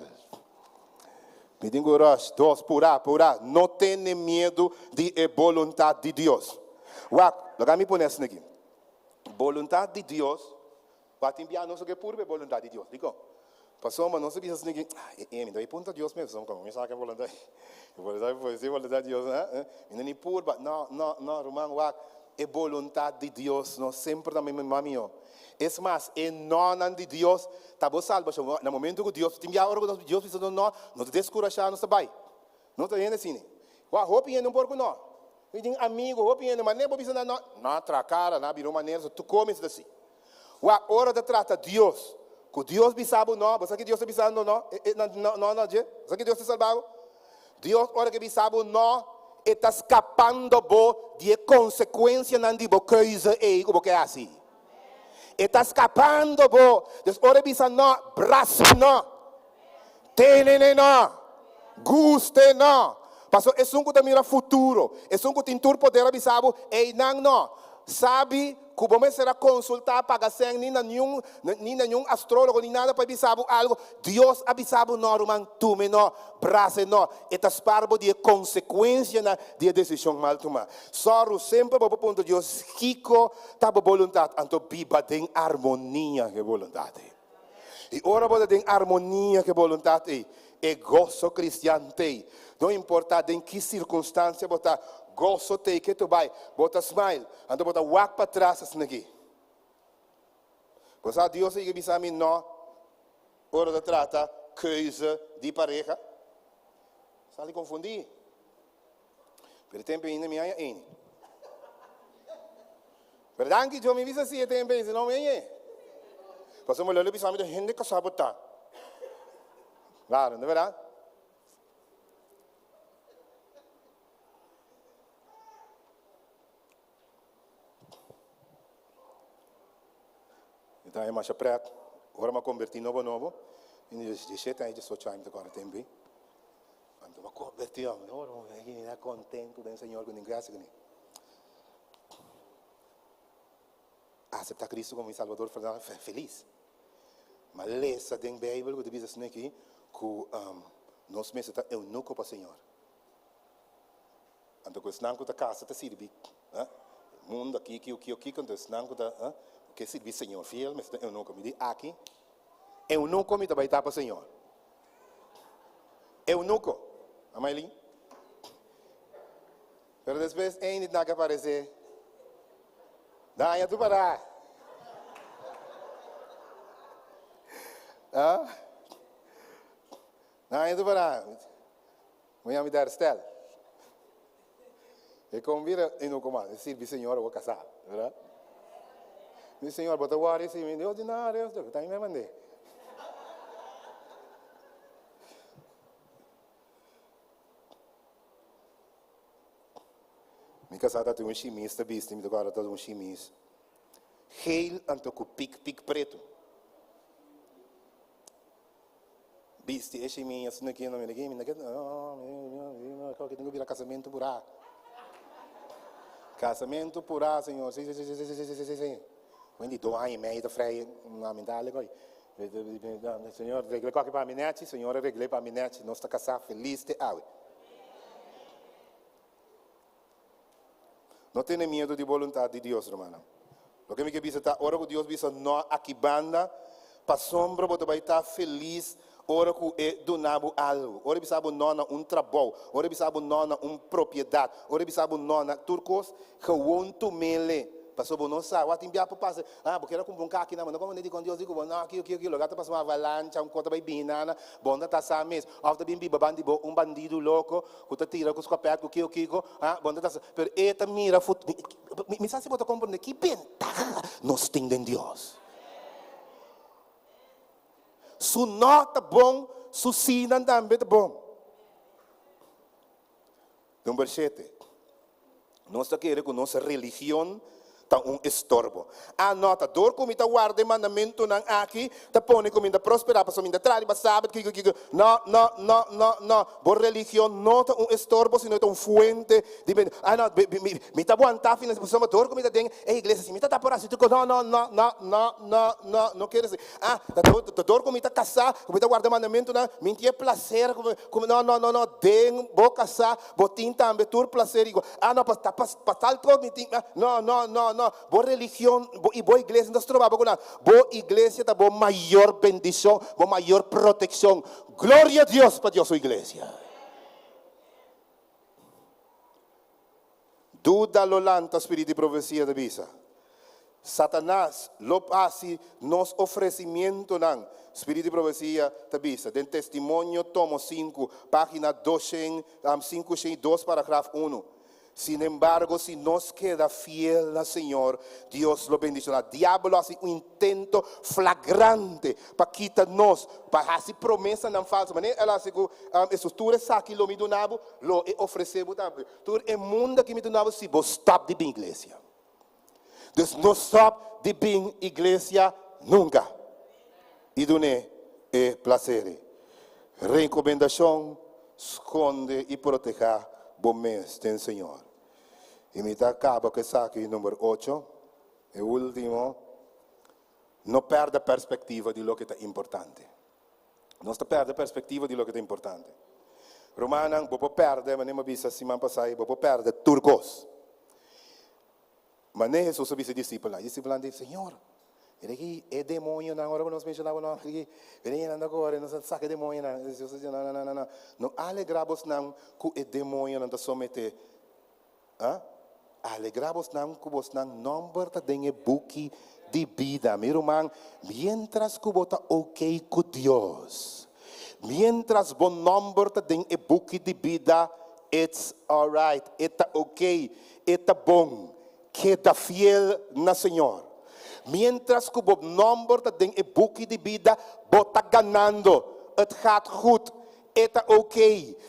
Speaker 11: Mi tin ku rush. Dos, purá, purá. No tene miedu di e boluntat di Dios. Wak, laga mi pone asina aki. Boluntat di Dios Pa tin bia nos a ke purba e boluntat di Dios. Dikon? Pasobra nos a bisa asina ki, ah, e mi ta bai puntra Dios mes, pasobra mi sa ke boluntat, e boluntat por si boluntat di Dios, eh, mi no ni purba. No, no, no, ruman, wak, e boluntat di Dios no semper ta mi mas mihó. Es mas, e nonan di Dios ta bo salbashon. Na momento ku Dios, tin bia ora ku nos Dios bisa nos no, nos ta deskurashá, nos ta bai. No ta hende asina. Wak, hopi hende no por ku no. Mi tin amigu, hopi hende, manera bo bisa nan no, nan a traha kara, nan a bira un manera, so tur komes ta asi. Wak, ora ta trata Dios, ku Dios bisa bo no, bo sa ki Dios ta bisando no? E, e, no, no, no dje? Bo sa ki Dios ta salba bo? Dios ora ke bisa bo no, e ta skapando bo di e konsekuensianan di bo keuze ei ku bo ke hasi. E ta skapando bo. Dus ora e bisa no, brasa no. Tene no. Guste no. Paso esun ku ta mira futuro, esun ku tin tur poder a bisa bo, einan no. Sabi ku bo mester a konsultá, paga sèn ni na niun ni na niun astrólogo ni nada pa e bisa bo algu. Dios a bisa bo no, ruman, tume no, brasa e no. E ta spar bo di e konsekuensianan di e desishon mal tumá. Sòru semper bo por puntra Dios kiko ta bo boluntat, anto biba den armonia ku e boluntat ei. I ora bo ta den armonia ku e boluntat ei, e goso kristian t'ei. No importá den ki sirkunstansia bo ta, goso t'ei ke tu bai. Bo ta smile, anto bo ta wak patras asina aki. Bo sa Dios a yega bisa mi no ora ta trata keuze di pareha? Sali konfundí. Pero e tempu ainda mi haña eni. Pero danki Dios mi bisa si e tempu ei, si no mi hañ'é. Pasobra mi lo bisa mi ta hende kasá bo ta. Claro, no verdad? Mi ta haña masha pret. Ora mi a kombertí nobo nobo, mi di diesshete aña, diesocho aña mi ta kòrda tempu ei. Anto mi a kombertí, mi a kontentu den Señor ku nin grasia ku mi. Aseptá Cristo komo mi Salbador felis. Mi a lesa den Beibel ku ta bisa asina aki ku nos mester ta eunuko pa Señor. Anto ku esnan ku ta kasa ta sirbi mundu aki, kiko, kiko, kiko, anto esnan ku ta ke sirbi Señor fiel mester ta eunuko. Mi di aki, eunuko mi ta bai ta pa Señor. Eunuko. Amailin? Pero despues Enid na ke aparece. Daña tu para. Ah? Daña tu para. Mi yama mi herstel. E kon bira eunuco mas. E sirbi Señor awor casá, verdad? Mi Señor, bo ta worry si mi Dios di nada, Dios, ta mi mandé. Mi kasá ta tin un shimis ta bisti, mi ta kòrda ta un shimis geel anto ku pik pik pretu. Bisti e shimis asina aki, mi di, mi ke tin ku bira kasamentu purá. Kasamentu purá, señor, si si si si si si si si. Wen di dos aña i mei ta frei, lamentable koi. Señor, regle kòke pa mi nèchi, Señor a regl'é pa mi nèchi, nos ta kasá felis te awe. No tene miedu di boluntat di Dios, rumannan. Loke mi ke bisa ta, ora ku Dios bisa no aki banda, pasobra bo ta bai ta felis ora ku e duna bo algu. Ora e bisa bo no na un trabou, ora e bisa bo no na un propiedat, ora e bisa bo no na tur kos, Gewoon tumele, pasobra bo no sa. Wak tin bia por pasa, ah, bo kier a kumpra un kaki nan, bo no komo dikon Dios di ku bo, no, aki, aki, aki, loke a ta pasa un avalancha, un kos ta bai bini nana, bo no ta sa mes. Òf ta bin biba banda di bo un bandidu loko ku ta tira ku skopèt ku kiko kiko, ah, bo no ta sa. Pero e ta mira fut, mi, mi sa si bo ta komprende ki bentaha nos tin den Dios. Su no ta bon, su sinan tambe ta bon. Number shete, nos ta kere ku nos religion ta un estorbo. A nota, dor ku mi ta warda e mandamentunan aki ta pone ku mi ta prosperá pasobra mi ta traha riba sabat, kiko, kiko. No, no, no, no, no. Bo religion no ta un estorbo, sino e ta un fuente di bende. A no, mi, mi ta wantá finansier pasobra dor ku mi ta den e iglesia si mi ta ta por hasi tur kos. No, no, no, no, no, no, no, no kere si. Ah, ta dor, ta dor ku mi ta kasá, ku mi ta warda e mandamentunan, mi tin e plaser ku mi, ku mi, no, no, no, no. Den bo kasá bo tin tambe tur plaser igual. Ah, no, pa, ta pa, pa tal kos mi tin, ah, no, no, no, no. Bo religion bo, i bo iglesia no ta stroba bo ku nada. Bo iglesia ta bo mayor bendishon, bo mayor protekshon. Gloria Dios pa Dios su iglesia. Duda lo lanta, Spirit di profesia ta bisa. Satanas lo hasi nos ofresimientonan, Spirit di profesia ta bisa den Testimonio tomo sinku, pagina doshen, 502 paragraf unu. Sinembargo, si nos keda fiel na Señor, Dios lo bendiciona. Diabel lo hasi un intento flagrante pa kita nos, pa hasi promesanan falso. Manera el a hasi ku Hesus, Tur esaki lo mi duna bo, lo e ofresé bo tambe. Tur e mundo aki mi duna bo si bo stop di bin iglesia. Dus no stop di bin iglesia nunca. I dun'é e placer ei. Recomendacion, Sconde i proteha bo mes den Señor. I mi ta caba cu esaki number ocho, e ultimo, no perde perspectiva di loke ta importante. Nos ta pèrdè perspektiva di loke ta importante. Rumannan, bo por pèrdè, manera mi a bisa siman pasá, bo por pèrdè tur kos. Manera Hesus a bisa e disipelnan, e disipelnan di, Señor, mira aki e demoñonan, ora ku nos menshoná bo nòmber aki, mira aki nan ta kore, nos a saka e demoñonan. Hesus a di, No, no, no, no, no, no alegrá bosnan ku e demoñonan ta someté. A Alegrá bosnan ku bosnan nòmber ta den e buki di bida. Mi ruman, miéntras ku bo ta okey ku Dios, miéntras bo nòmber ta den e buki di bida, it's alright, e ta okey, e ta bon. Keda fiel na Señor. Miéntras ku bo nòmber ta den e buki di bida, bo ta ganando. Het gaat goed. E ta ok.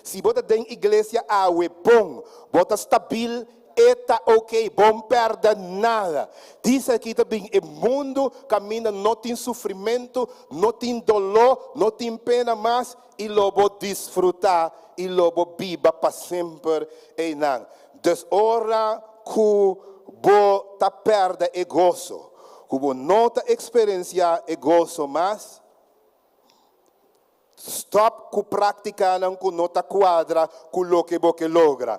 Speaker 11: Si bo ta den iglesia awe, bon. Bo ta stabil, e ta ok. Bo n pèrdè nada. Disa aki ta bin e mundu kaminda no tin sufrimentu, no tin doló, no tin pena mas i lo bo disfrutá i lo bo biba pa semper einan. Dus ora ku bo ta pèrdè e goso, ku bo no ta eksperensiá e goso mas, Stòp ku práktikanan ku no ta kuadra ku loke bo ke logra.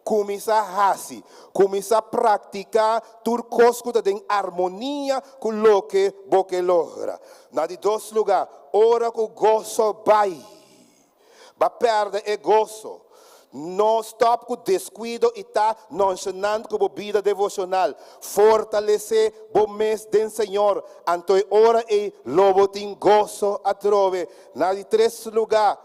Speaker 11: Kuminsá hasi. Kuminsá praktiká tur kos ku ta den armonia ku loke bo ke logra. Na di dos lugá, ora ku goso bai, bo a pèrdè e goso. No stòp ku deskuido i ta nonshenant ku bo bida devoshonal. Fortalesé bo mes den Señor, anto e ora ei lo bo tin goso atrobe. Na di tres lugá,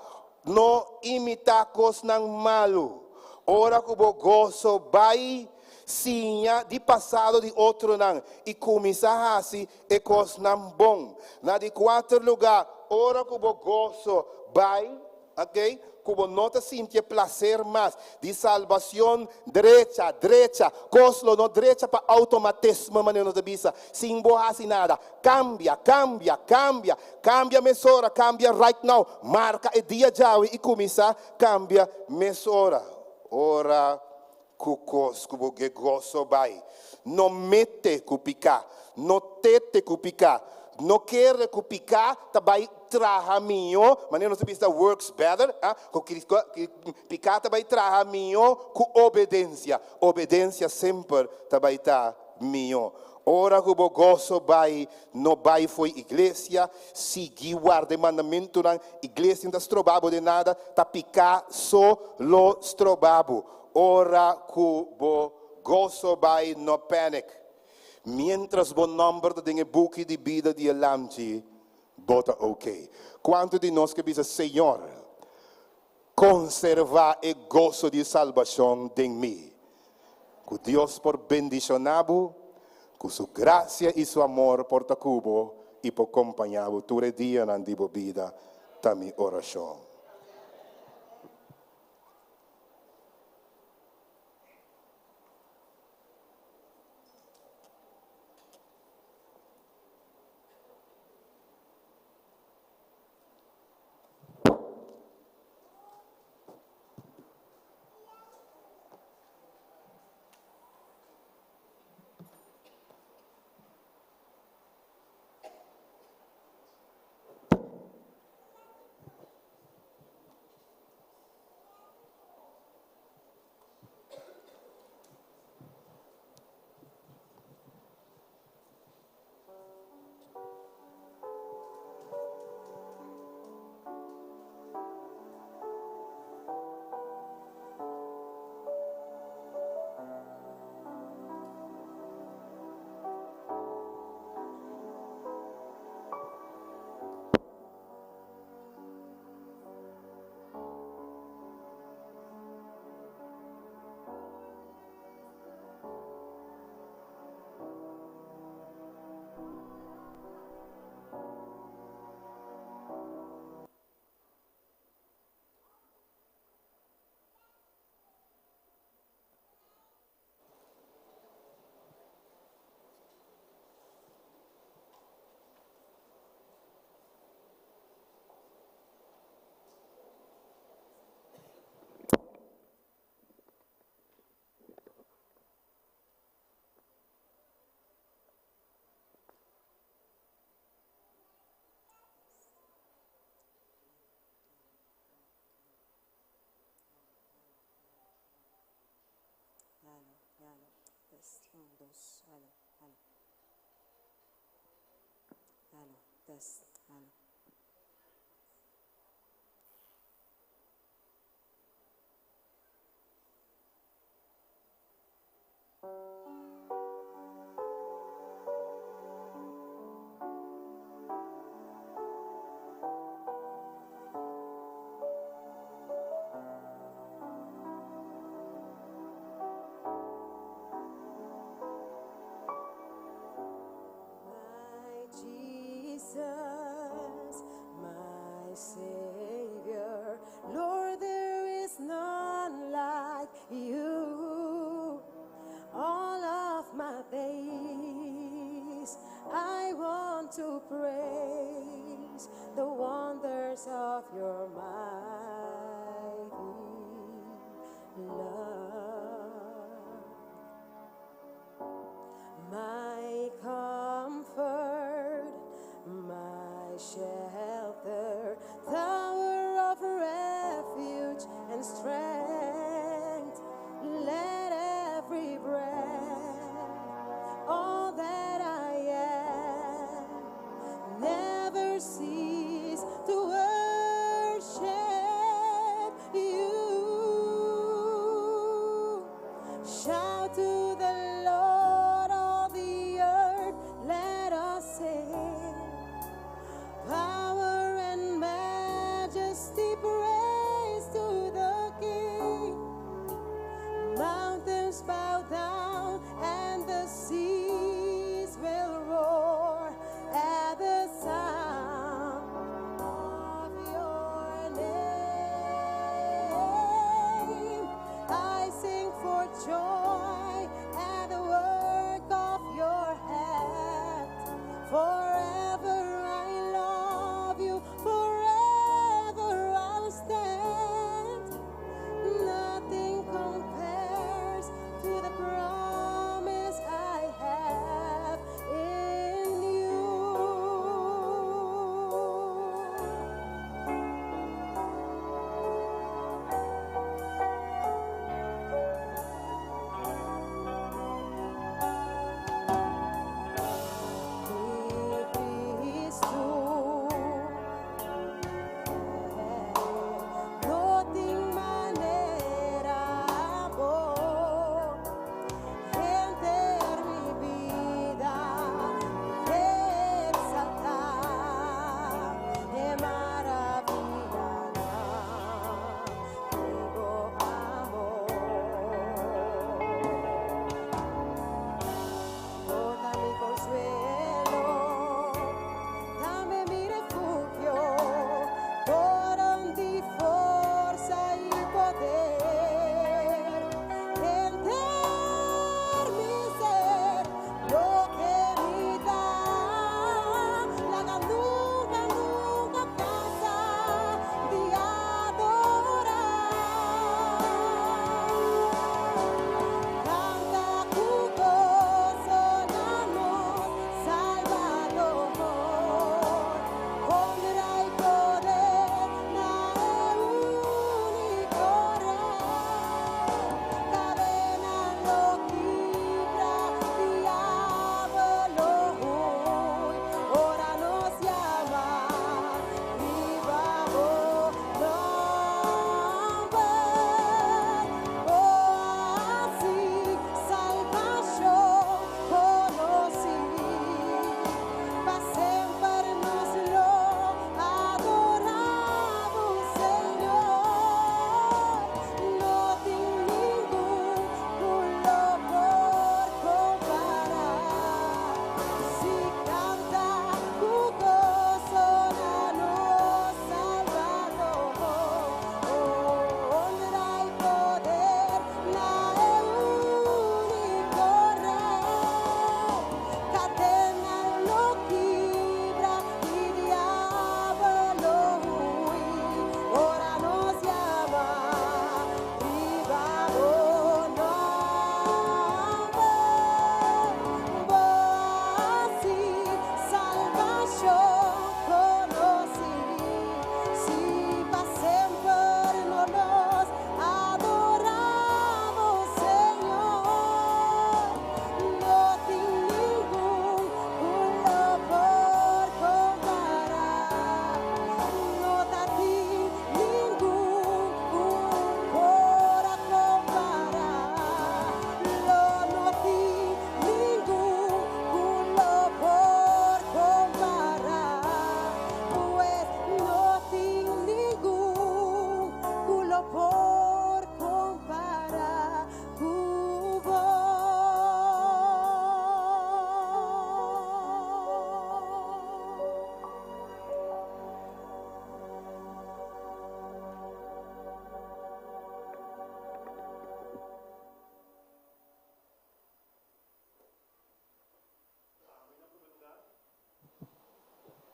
Speaker 11: no imitá kosnan malu. Ora ku bo goso bai, siña di pasado di otronan i kuminsá hasi e kosnan bon. Na di kuater lugá, ora ku bo goso bai. Ok? Ku bo no ta sinti e plaser mas di salbacion drecha, drecha, kos lo no drecha pa automatisme manera nos ta bisa, sin bo hasi nada. Kambia, kambia, kambia, kambia mesora, kambia right now, marka e dia djawe i kuminsá kambia mesora. Ora ku kos ku bo ke goso bai, no mete ku piká, no tete ku piká, no kere ku piká ta bai traha mihó, manera nos ta bisa works better, ah, ku piká ta bai traha mihó ku obedensia. Obedensia semper ta bai ta mihó. Ora ku bo goso bai, no bai fo'i iglesia, sigui warda e mandamentunan, iglesia no ta stroba bo den nada, ta piká so lo stroba bo. Ora ku bo goso bai, no panic. Miéntras bo nòmber ta den e buki di bida di e Lamchi, bo ta ok. Kuantu di nos ke bisa, Señor, konservá e goso di salbashon den mi? Ku Dios por bendishoná bo, ku su grasia i su amor por ta ku bo i por kompañá bo tur e dianan di bo bida, ta mi orashon.
Speaker 10: My Jesus, my Savior, Lord, there is none like you. All of my days, I want to praise the wonders of your mighty love. My comfort, my shelter, tower of refuge and strength. Let every breath, all that I am, never cease to worship you. Shout to the Lord, all the earth, let us sing. Power and majesty, praise to the King. Mountains bow down and the seas will roar at the sound of your name.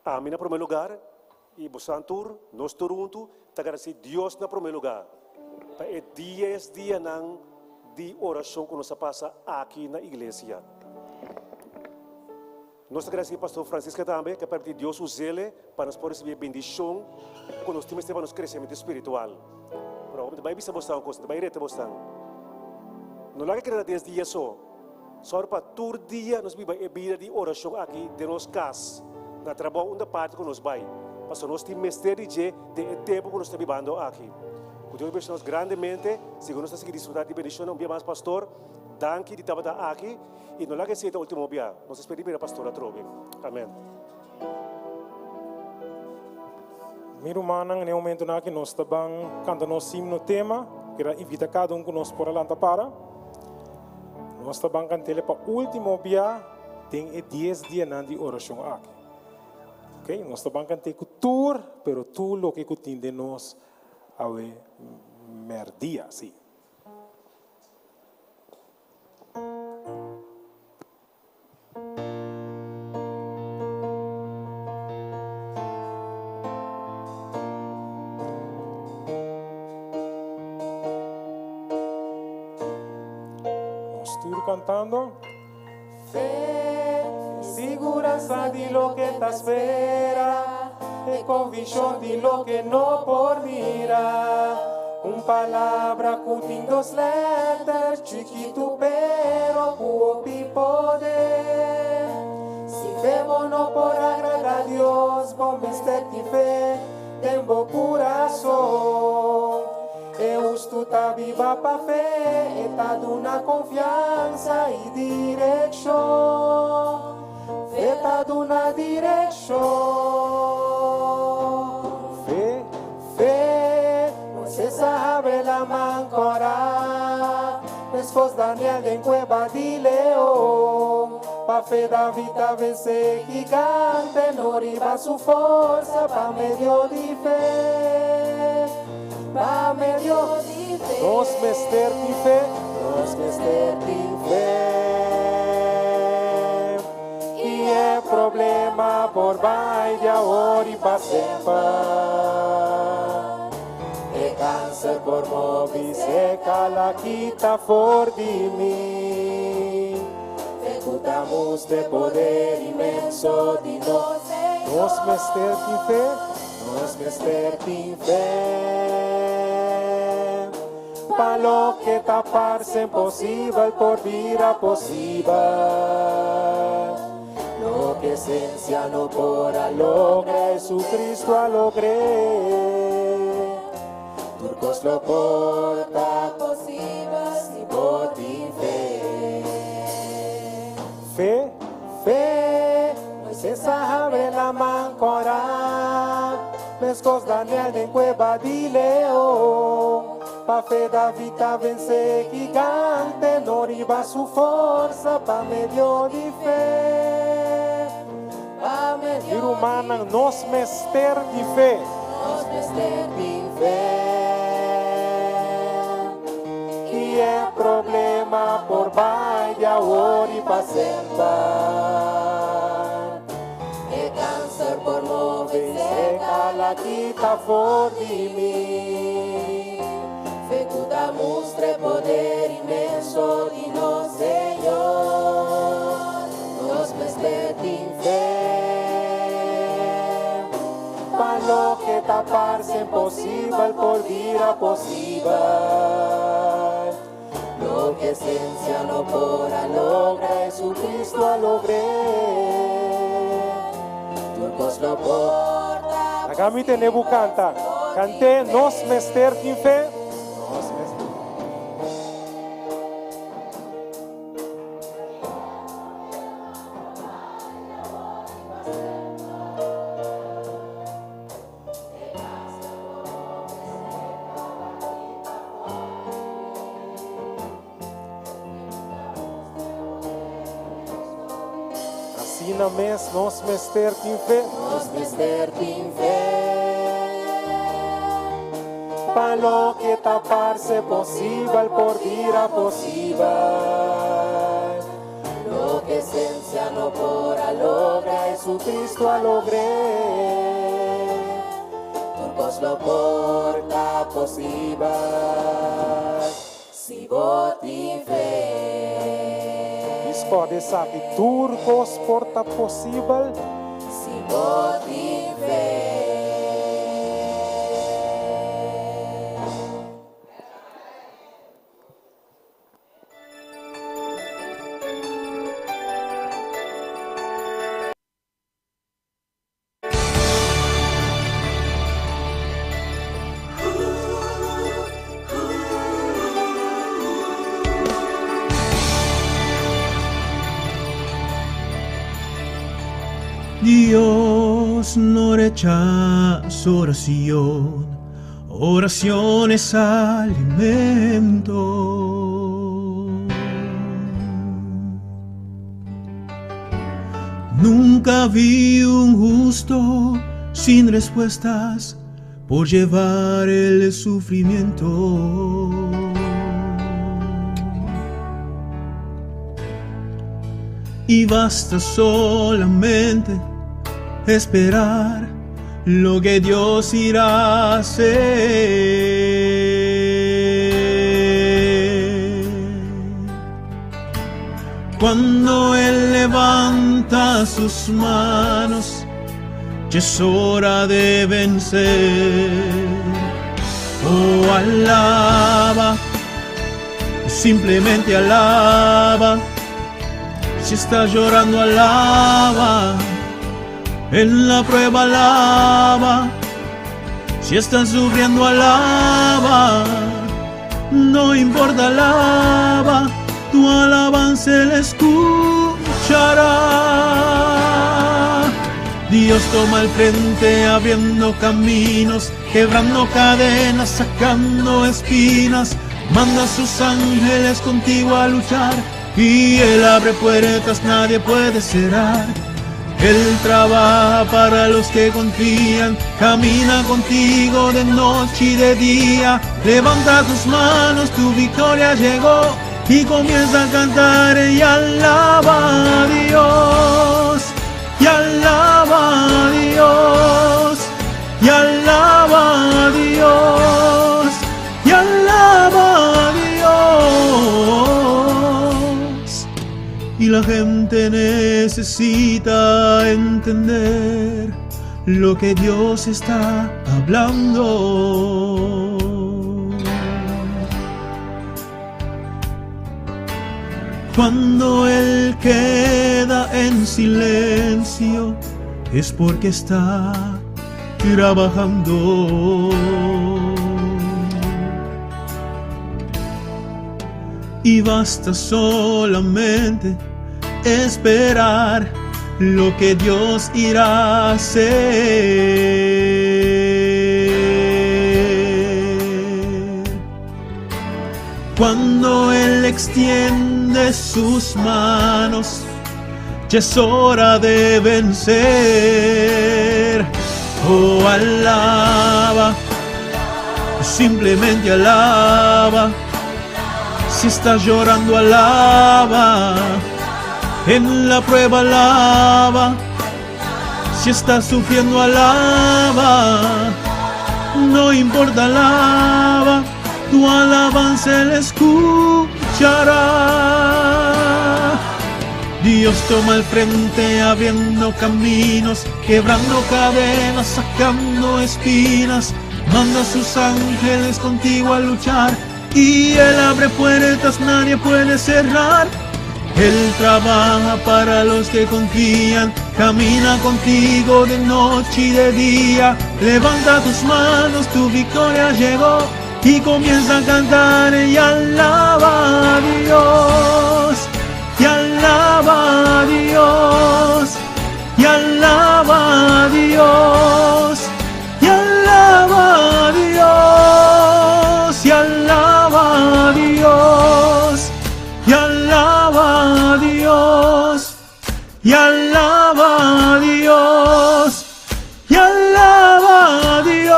Speaker 9: Ami na promé lugar i bosan tur, nos tur huntu, ta gradisí Dios na promé lugar pa e dies dianan di orashon ku nos a pasa aki na iglesia. Nos ta gradisí Pastor Francisca tambe ku a permití Dios us'ele pa nos por risibí e bendishon ku nos tin mester pa nos kresementu spiritual. Pero awor mi ta bai bisa bosnan un kos, mi ta bai reta bosnan. No laga keda na dies dia so. Sòru pa tur dia nos biba e bida di orashon aki den nos kas, na trabou unda parti ku nos bai, pasobra nos tin mester di dje den e tempu ku nos ta bibando aki. Ku Dios bendishon nos grandemente, segun nos ta sigui disfrutá di bendishonnan. Un bia mas Pastor, danki di tabata aki i no laga esei ta ultimo bia. Nos ta spera di mira Pastor atrobe. Amen.
Speaker 3: Mi rumannan, na e momentunan aki nos ta ban kanta nos himno tema. Keda invita kada un ku nos por a lanta para. Nos ta ban kant'el pa último bia den e dies dianan di orashon aki. Ok, nos ta ban kant'é ku tur, pero tur loke ku tin den nos awe mèrdia, sí. Nos tur cantando.
Speaker 6: Fe, siguransa di loke ta spera, e conviccion di loke no por mira. Un palabra cu tin dos letter, chikitu pero cu hopi poder. Sin fe bo no por agrada Dios, bo mester tin fe den bo curason. E hustu ta biba pa fe, e ta duna confiansa y direccion. Fe ta duna direccion. Fe, fe, Moises a habre laman cora, meskos Daniel den cueba di leon. Pa fe David a vence gigante, no riba su forsa, pa medio di fe. Pa medio di fe.
Speaker 3: Nos mester tin fe.
Speaker 6: Nos mester tin fe. I e problema por bai di awor i pa semper. E kanser por mobi seka la kita for di mi. Fe ku ta mustra e poder inmenso di nos Señor.
Speaker 3: Nos mester tin fe.
Speaker 6: Nos mester tin fe. Pa loke ta parse imposibel por bira posibel. Loke sensia no por a logra, Jesucristo a logr'é. Tur kos lo por ta posibel si bo tin fe.
Speaker 3: Fe,
Speaker 6: fe, Moises a habre laman kòrá, meskos Daniel den kueba di leon. Pa fe David a vense gigante, no riba su forsa, pa medio di fe. Pa medio
Speaker 3: Mi rumannan, nos mester di fe.
Speaker 6: Nos mester di fe. I e problema por bai di awor i pa semper. E kanser por move i seka la kita for di mi. Fe ku ta mustra e poder inmenso di nos Señor. Nos mester tin fe. Pa loke ta parse imposibel por bira posibel. Loke sensia no por a logra, Jesucristo a logr'é. Tur kos lo por ta
Speaker 3: Laga mi tene bo kanta. Kant'é, Nos mester tin fe. Nos mester. Asina mes nos mester tin fe.
Speaker 6: Nos mester tin fe. Pa loke ta parse posibel por bira posibel. Loke sensia. ciencia no por a logra, Jesucristo a logr'é. Tur cos lo por ta posibel, si bo tin fe.
Speaker 3: Discorde esaki, tur cos por ta posibel.
Speaker 4: Si bo tin fe.
Speaker 12: Dios no rechaza oración, oración es alimento. Nunca vi un justo sin respuestas por llevar el sufrimiento. Y basta solamente esperar lo que Dios irá a hacer. Cuando Él levanta sus manos, ya es hora de vencer. Oh, alaba, simplemente alaba. Si estás llorando, alaba. En la prueba, alaba. Si estás sufriendo, alaba. No importa, alaba. Tu alabanza Él escuchará. Dios toma el frente abriendo caminos, quebrando cadenas, sacando espinas. Manda a sus ángeles contigo a luchar y Él abre puertas, nadie puede cerrar. Él trabaja para los que confían, camina contigo de noche y de día. Levanta tus manos, tu victoria llegó y comienza a cantar y alaba a Dios, y alaba a Dios, y alaba a Dios, y alaba a Dios. Y la gente necesita entender lo que Dios está hablando. Cuando Él queda en silencio es porque está trabajando. Y basta solamente esperar lo que Dios irá a hacer. Cuando Él extiende sus manos, ya es hora de vencer. Oh, alaba, simplemente alaba. Si estás llorando, alaba. En la prueba, alaba. Si estás sufriendo, alaba. No importa, alaba. Tu alabanza Él escuchará. Dios toma el frente abriendo caminos, quebrando cadenas, sacando espinas. Manda a sus ángeles contigo a luchar y Él abre puertas, nadie puede cerrar. Él trabaja para los que confían, camina contigo de noche y de día. Levanta tus manos, tu victoria llegó y comienza a cantar y alaba a Dios, y alaba a Dios, y alaba a Dios, y alaba a Dios, y alaba a Dios, y alaba a Dios, y alaba a Dios, y alaba a Dios,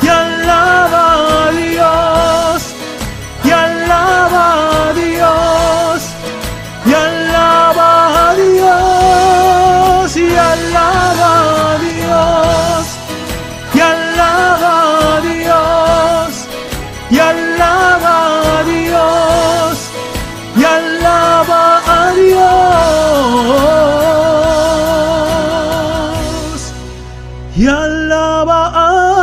Speaker 12: y alaba a Dios, y alaba alaba a Dios, i alaba a Dios, i alaba a.